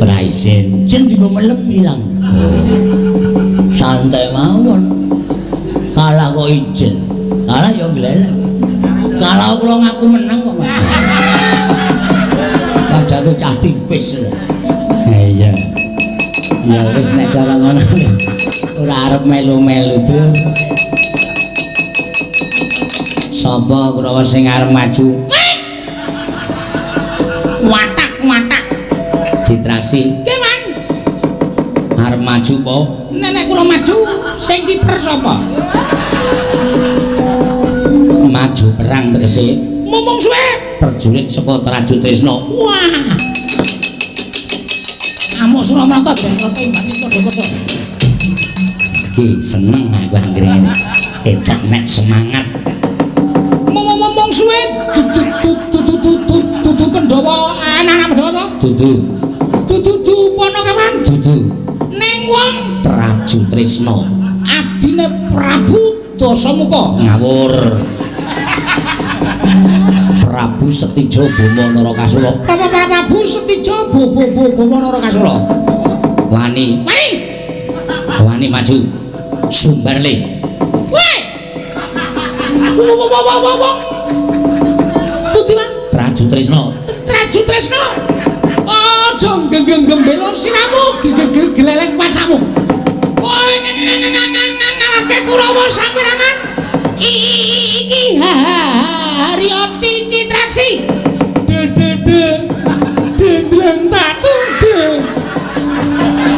Speaker 3: Ora isin. Jin digo melem ilang. Oh. Santai mawon. Kalah kok izin. Kalah ya glelek. Kalah kula ngaku menang kok. Padahal cah tipis. Ha iya. Ya wis nek cara ngono ora arep melu-melu tuh. Sapa Kurawa sing arep maju? Watak-watak. Citraksi. Nggih, Man. Arep maju apa? Nek kula maju, sing kiper sapa? Maju perang tegese. Mumung suwe prajurit saka Traju Tresna. Wah. Amuk Suramarta jengkote mbane padha-padha. Iki seneng aku anggere ngene. Ketok nek semangat. Mumung suwe dudu Pandhawa, anak-anak Pandhawa to? Dudu. Dudu Panakawan? Dudu. Ning wong Traju Tresna, abdine Prabu Dasamuka. Ngawur. Prabu Setija Boma Narakasura. Prabu Setija Boma Narakasura. Wani. Wani. Wani maju. Sumbarle. Woi. Wong. Pundi, Mas? Traju Tresna. Traju Tresna. Aja gembelo siramu, geleleng pacamu. Kowe ngalahke Kurawa saperangan. Iki Haryo Citraksi. De de de. Dendreng tatu de.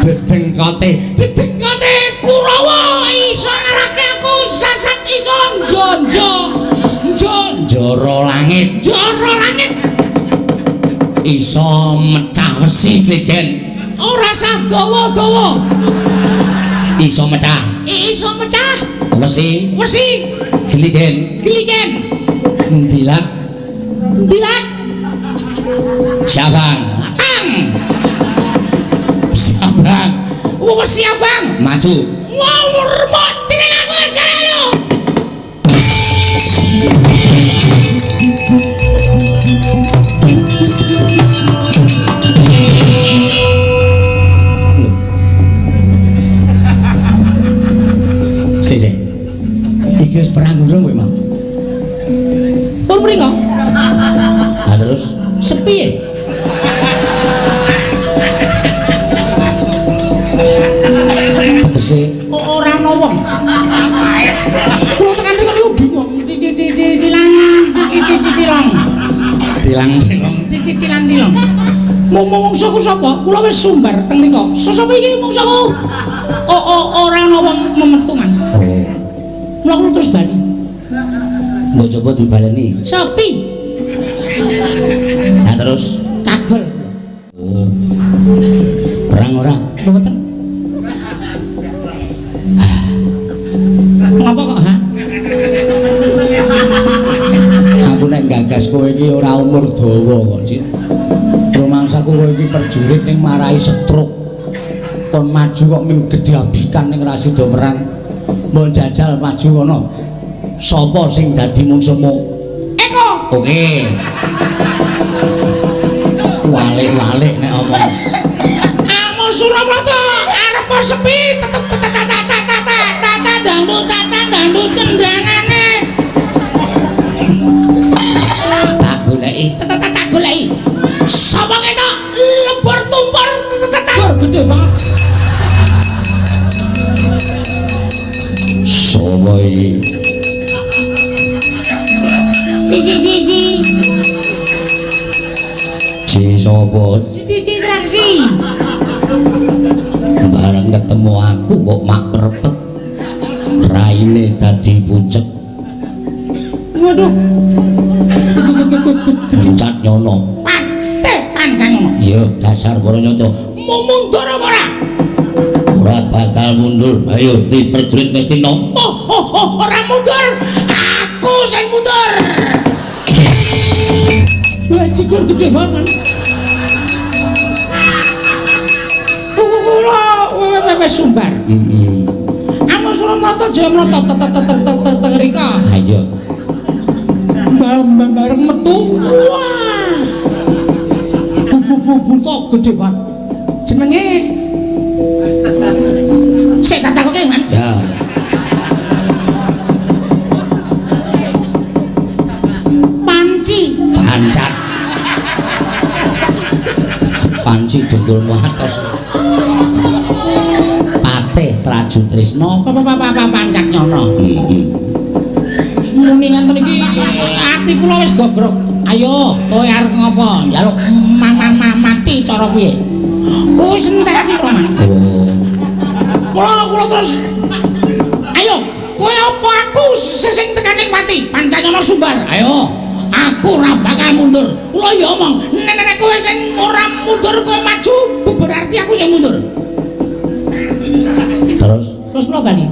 Speaker 3: Dedengkote, dedengkote Kurawa iso ngalahke aku sasat iso njonjo. Njoro langit, njoro langit. Iso mecah wesi kligen. Ora sah dawa-dawa. Iso mecah. Iso mecah wesi, wesi. Gligen, gligen. Ndilat, ndilat. Siapa? Kang. Siapa? Wesi abang. Maju. Ngawur mati ning aku karo. Sik sik. Iki wis perang urung kowe mau. Pun mriko. Ha terus sepi e. Tegese ora ana wong. Kula tekan mriko niku bingung. Tilang tilang. Tilang tilang tilang. Mungsuhku sapa? Kula wis sumbar teng mriko. Sapa iki mungsuhku? Ora ana wong memetu, Man. Oh. Mula kula terus bali. Mbok coba dibaleni. Sepi. Nah terus kagol. Oh. Perang ora? Mboten. Ngapa kok, ha? Aku nek gagas kowe iki ora umur ning marai stroke. Kon maju kok ming gedhabikan ning ra sida perang. Mbok jajal maju kono. Sapa sing dadi mungsuhmu? Eko.
Speaker 1: Oke. Walik-walik nek omong.
Speaker 3: Amo Surabrata arep sepi tetep tata dangdut tata dangdut kendangane.
Speaker 1: Tak goleki,
Speaker 3: tak goleki. Sapa ketok lebur tumpur teteter gede banget.
Speaker 1: Sapa iki?
Speaker 3: Cici cici.
Speaker 1: Ci sapa?
Speaker 3: Cici cici traksi.
Speaker 1: Bareng ketemu aku kok mak prepet. Raine dadi pucet.
Speaker 3: Waduh.
Speaker 1: Cat nyono.
Speaker 3: Pate pancen ngono.
Speaker 1: Ya dasar para nyata.
Speaker 3: Mundur apa ora?
Speaker 1: Ora bakal mundur. Ayo di prajurit Ngastina.
Speaker 3: Oh, oh, oh, ora mundur. Aku sing mundur. Wah, jikur gede banget. Kula wis sumbar.
Speaker 1: Heeh.
Speaker 3: Anu Suramarta Jayamrata tet rika.
Speaker 1: Ha iya.
Speaker 3: Mbah bareng metu. Wah. Buta gede banget. Jenenge sik tak takoke, Man.
Speaker 1: Ya.
Speaker 3: Panci.
Speaker 1: Pancat. Panci dengkulmu atos. Patih Traju Trisna
Speaker 3: pancak nyono.
Speaker 1: Heeh.
Speaker 3: Muni ngenten iki ati kula wis gogrok. Ayo, kowe arep ngopo? Njaluk mati cara piye? Wis entek ati kula, Man.
Speaker 1: Oh.
Speaker 3: Mula kula terus ayo, kowe apa aku sing tekaning pati? Pancanyana sumbar. Ayo, aku ora bakal mundur. Kula ya omong, nek kowe sing ora mundur kowe maju, berarti aku sing mundur.
Speaker 1: Terus
Speaker 3: terus kula bali.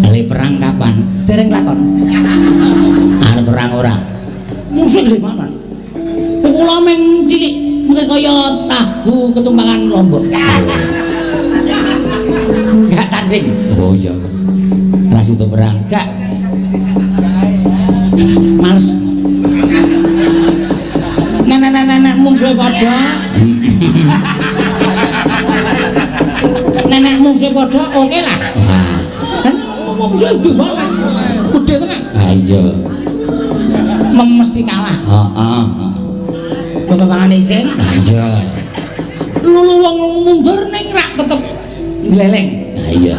Speaker 1: Ale perang kapan?
Speaker 3: Dereng lakon.
Speaker 1: Arep perang ora?
Speaker 3: Musuh gede banget. Kula mung cilik, mungkin kaya tahu ketumpangan lombok. Enggak tanding.
Speaker 1: Oh iya. Ora sida perang.
Speaker 3: Enggak. Males. Nek mungsuhe padha. Nek mungsuhe padha oke lah.
Speaker 1: Wah.
Speaker 3: Kan mungsuhe gede banget. Gede tenan.
Speaker 1: Ha iya.
Speaker 3: Mesti kalah.
Speaker 1: Heeh.
Speaker 3: Bebabangane isin.
Speaker 1: Ha iya.
Speaker 3: Lulu wong mundur ning rak tetep gleleng.
Speaker 1: Ha iya.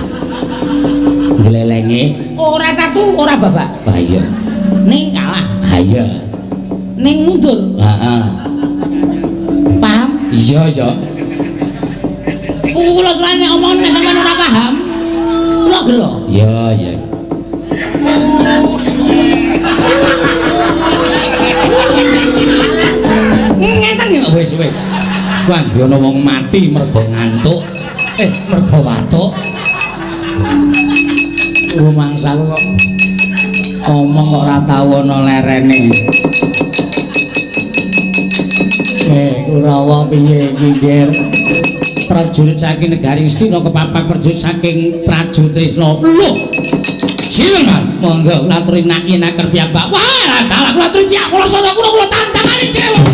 Speaker 1: Glelenge
Speaker 3: ora tatu ora babak.
Speaker 1: Ha iya.
Speaker 3: Ning kalah.
Speaker 1: Ha iya.
Speaker 3: Ning mundur.
Speaker 1: Heeh.
Speaker 3: Paham?
Speaker 1: Iya, iya.
Speaker 3: Kula selane omong nek sampean ora paham, kula gelo.
Speaker 1: Iya, iya.
Speaker 3: Ngeten ya
Speaker 1: wis wis. Kuwi ana wong mati mergo ngantuk. Mergo watuk.
Speaker 3: Rumangsaku kok ngomong kok ora tau ana lerene. Kurawa piye iki, Ger?
Speaker 1: Prajurit saking negari Ngastina kepapak prajurit saking Traju Trisna. Lho. Sinten, Man? Monggo kula aturi nak yen aker piyambak. Wah, lah dalah kula aturi piyambak kula sada kula kula tantangane dhewe.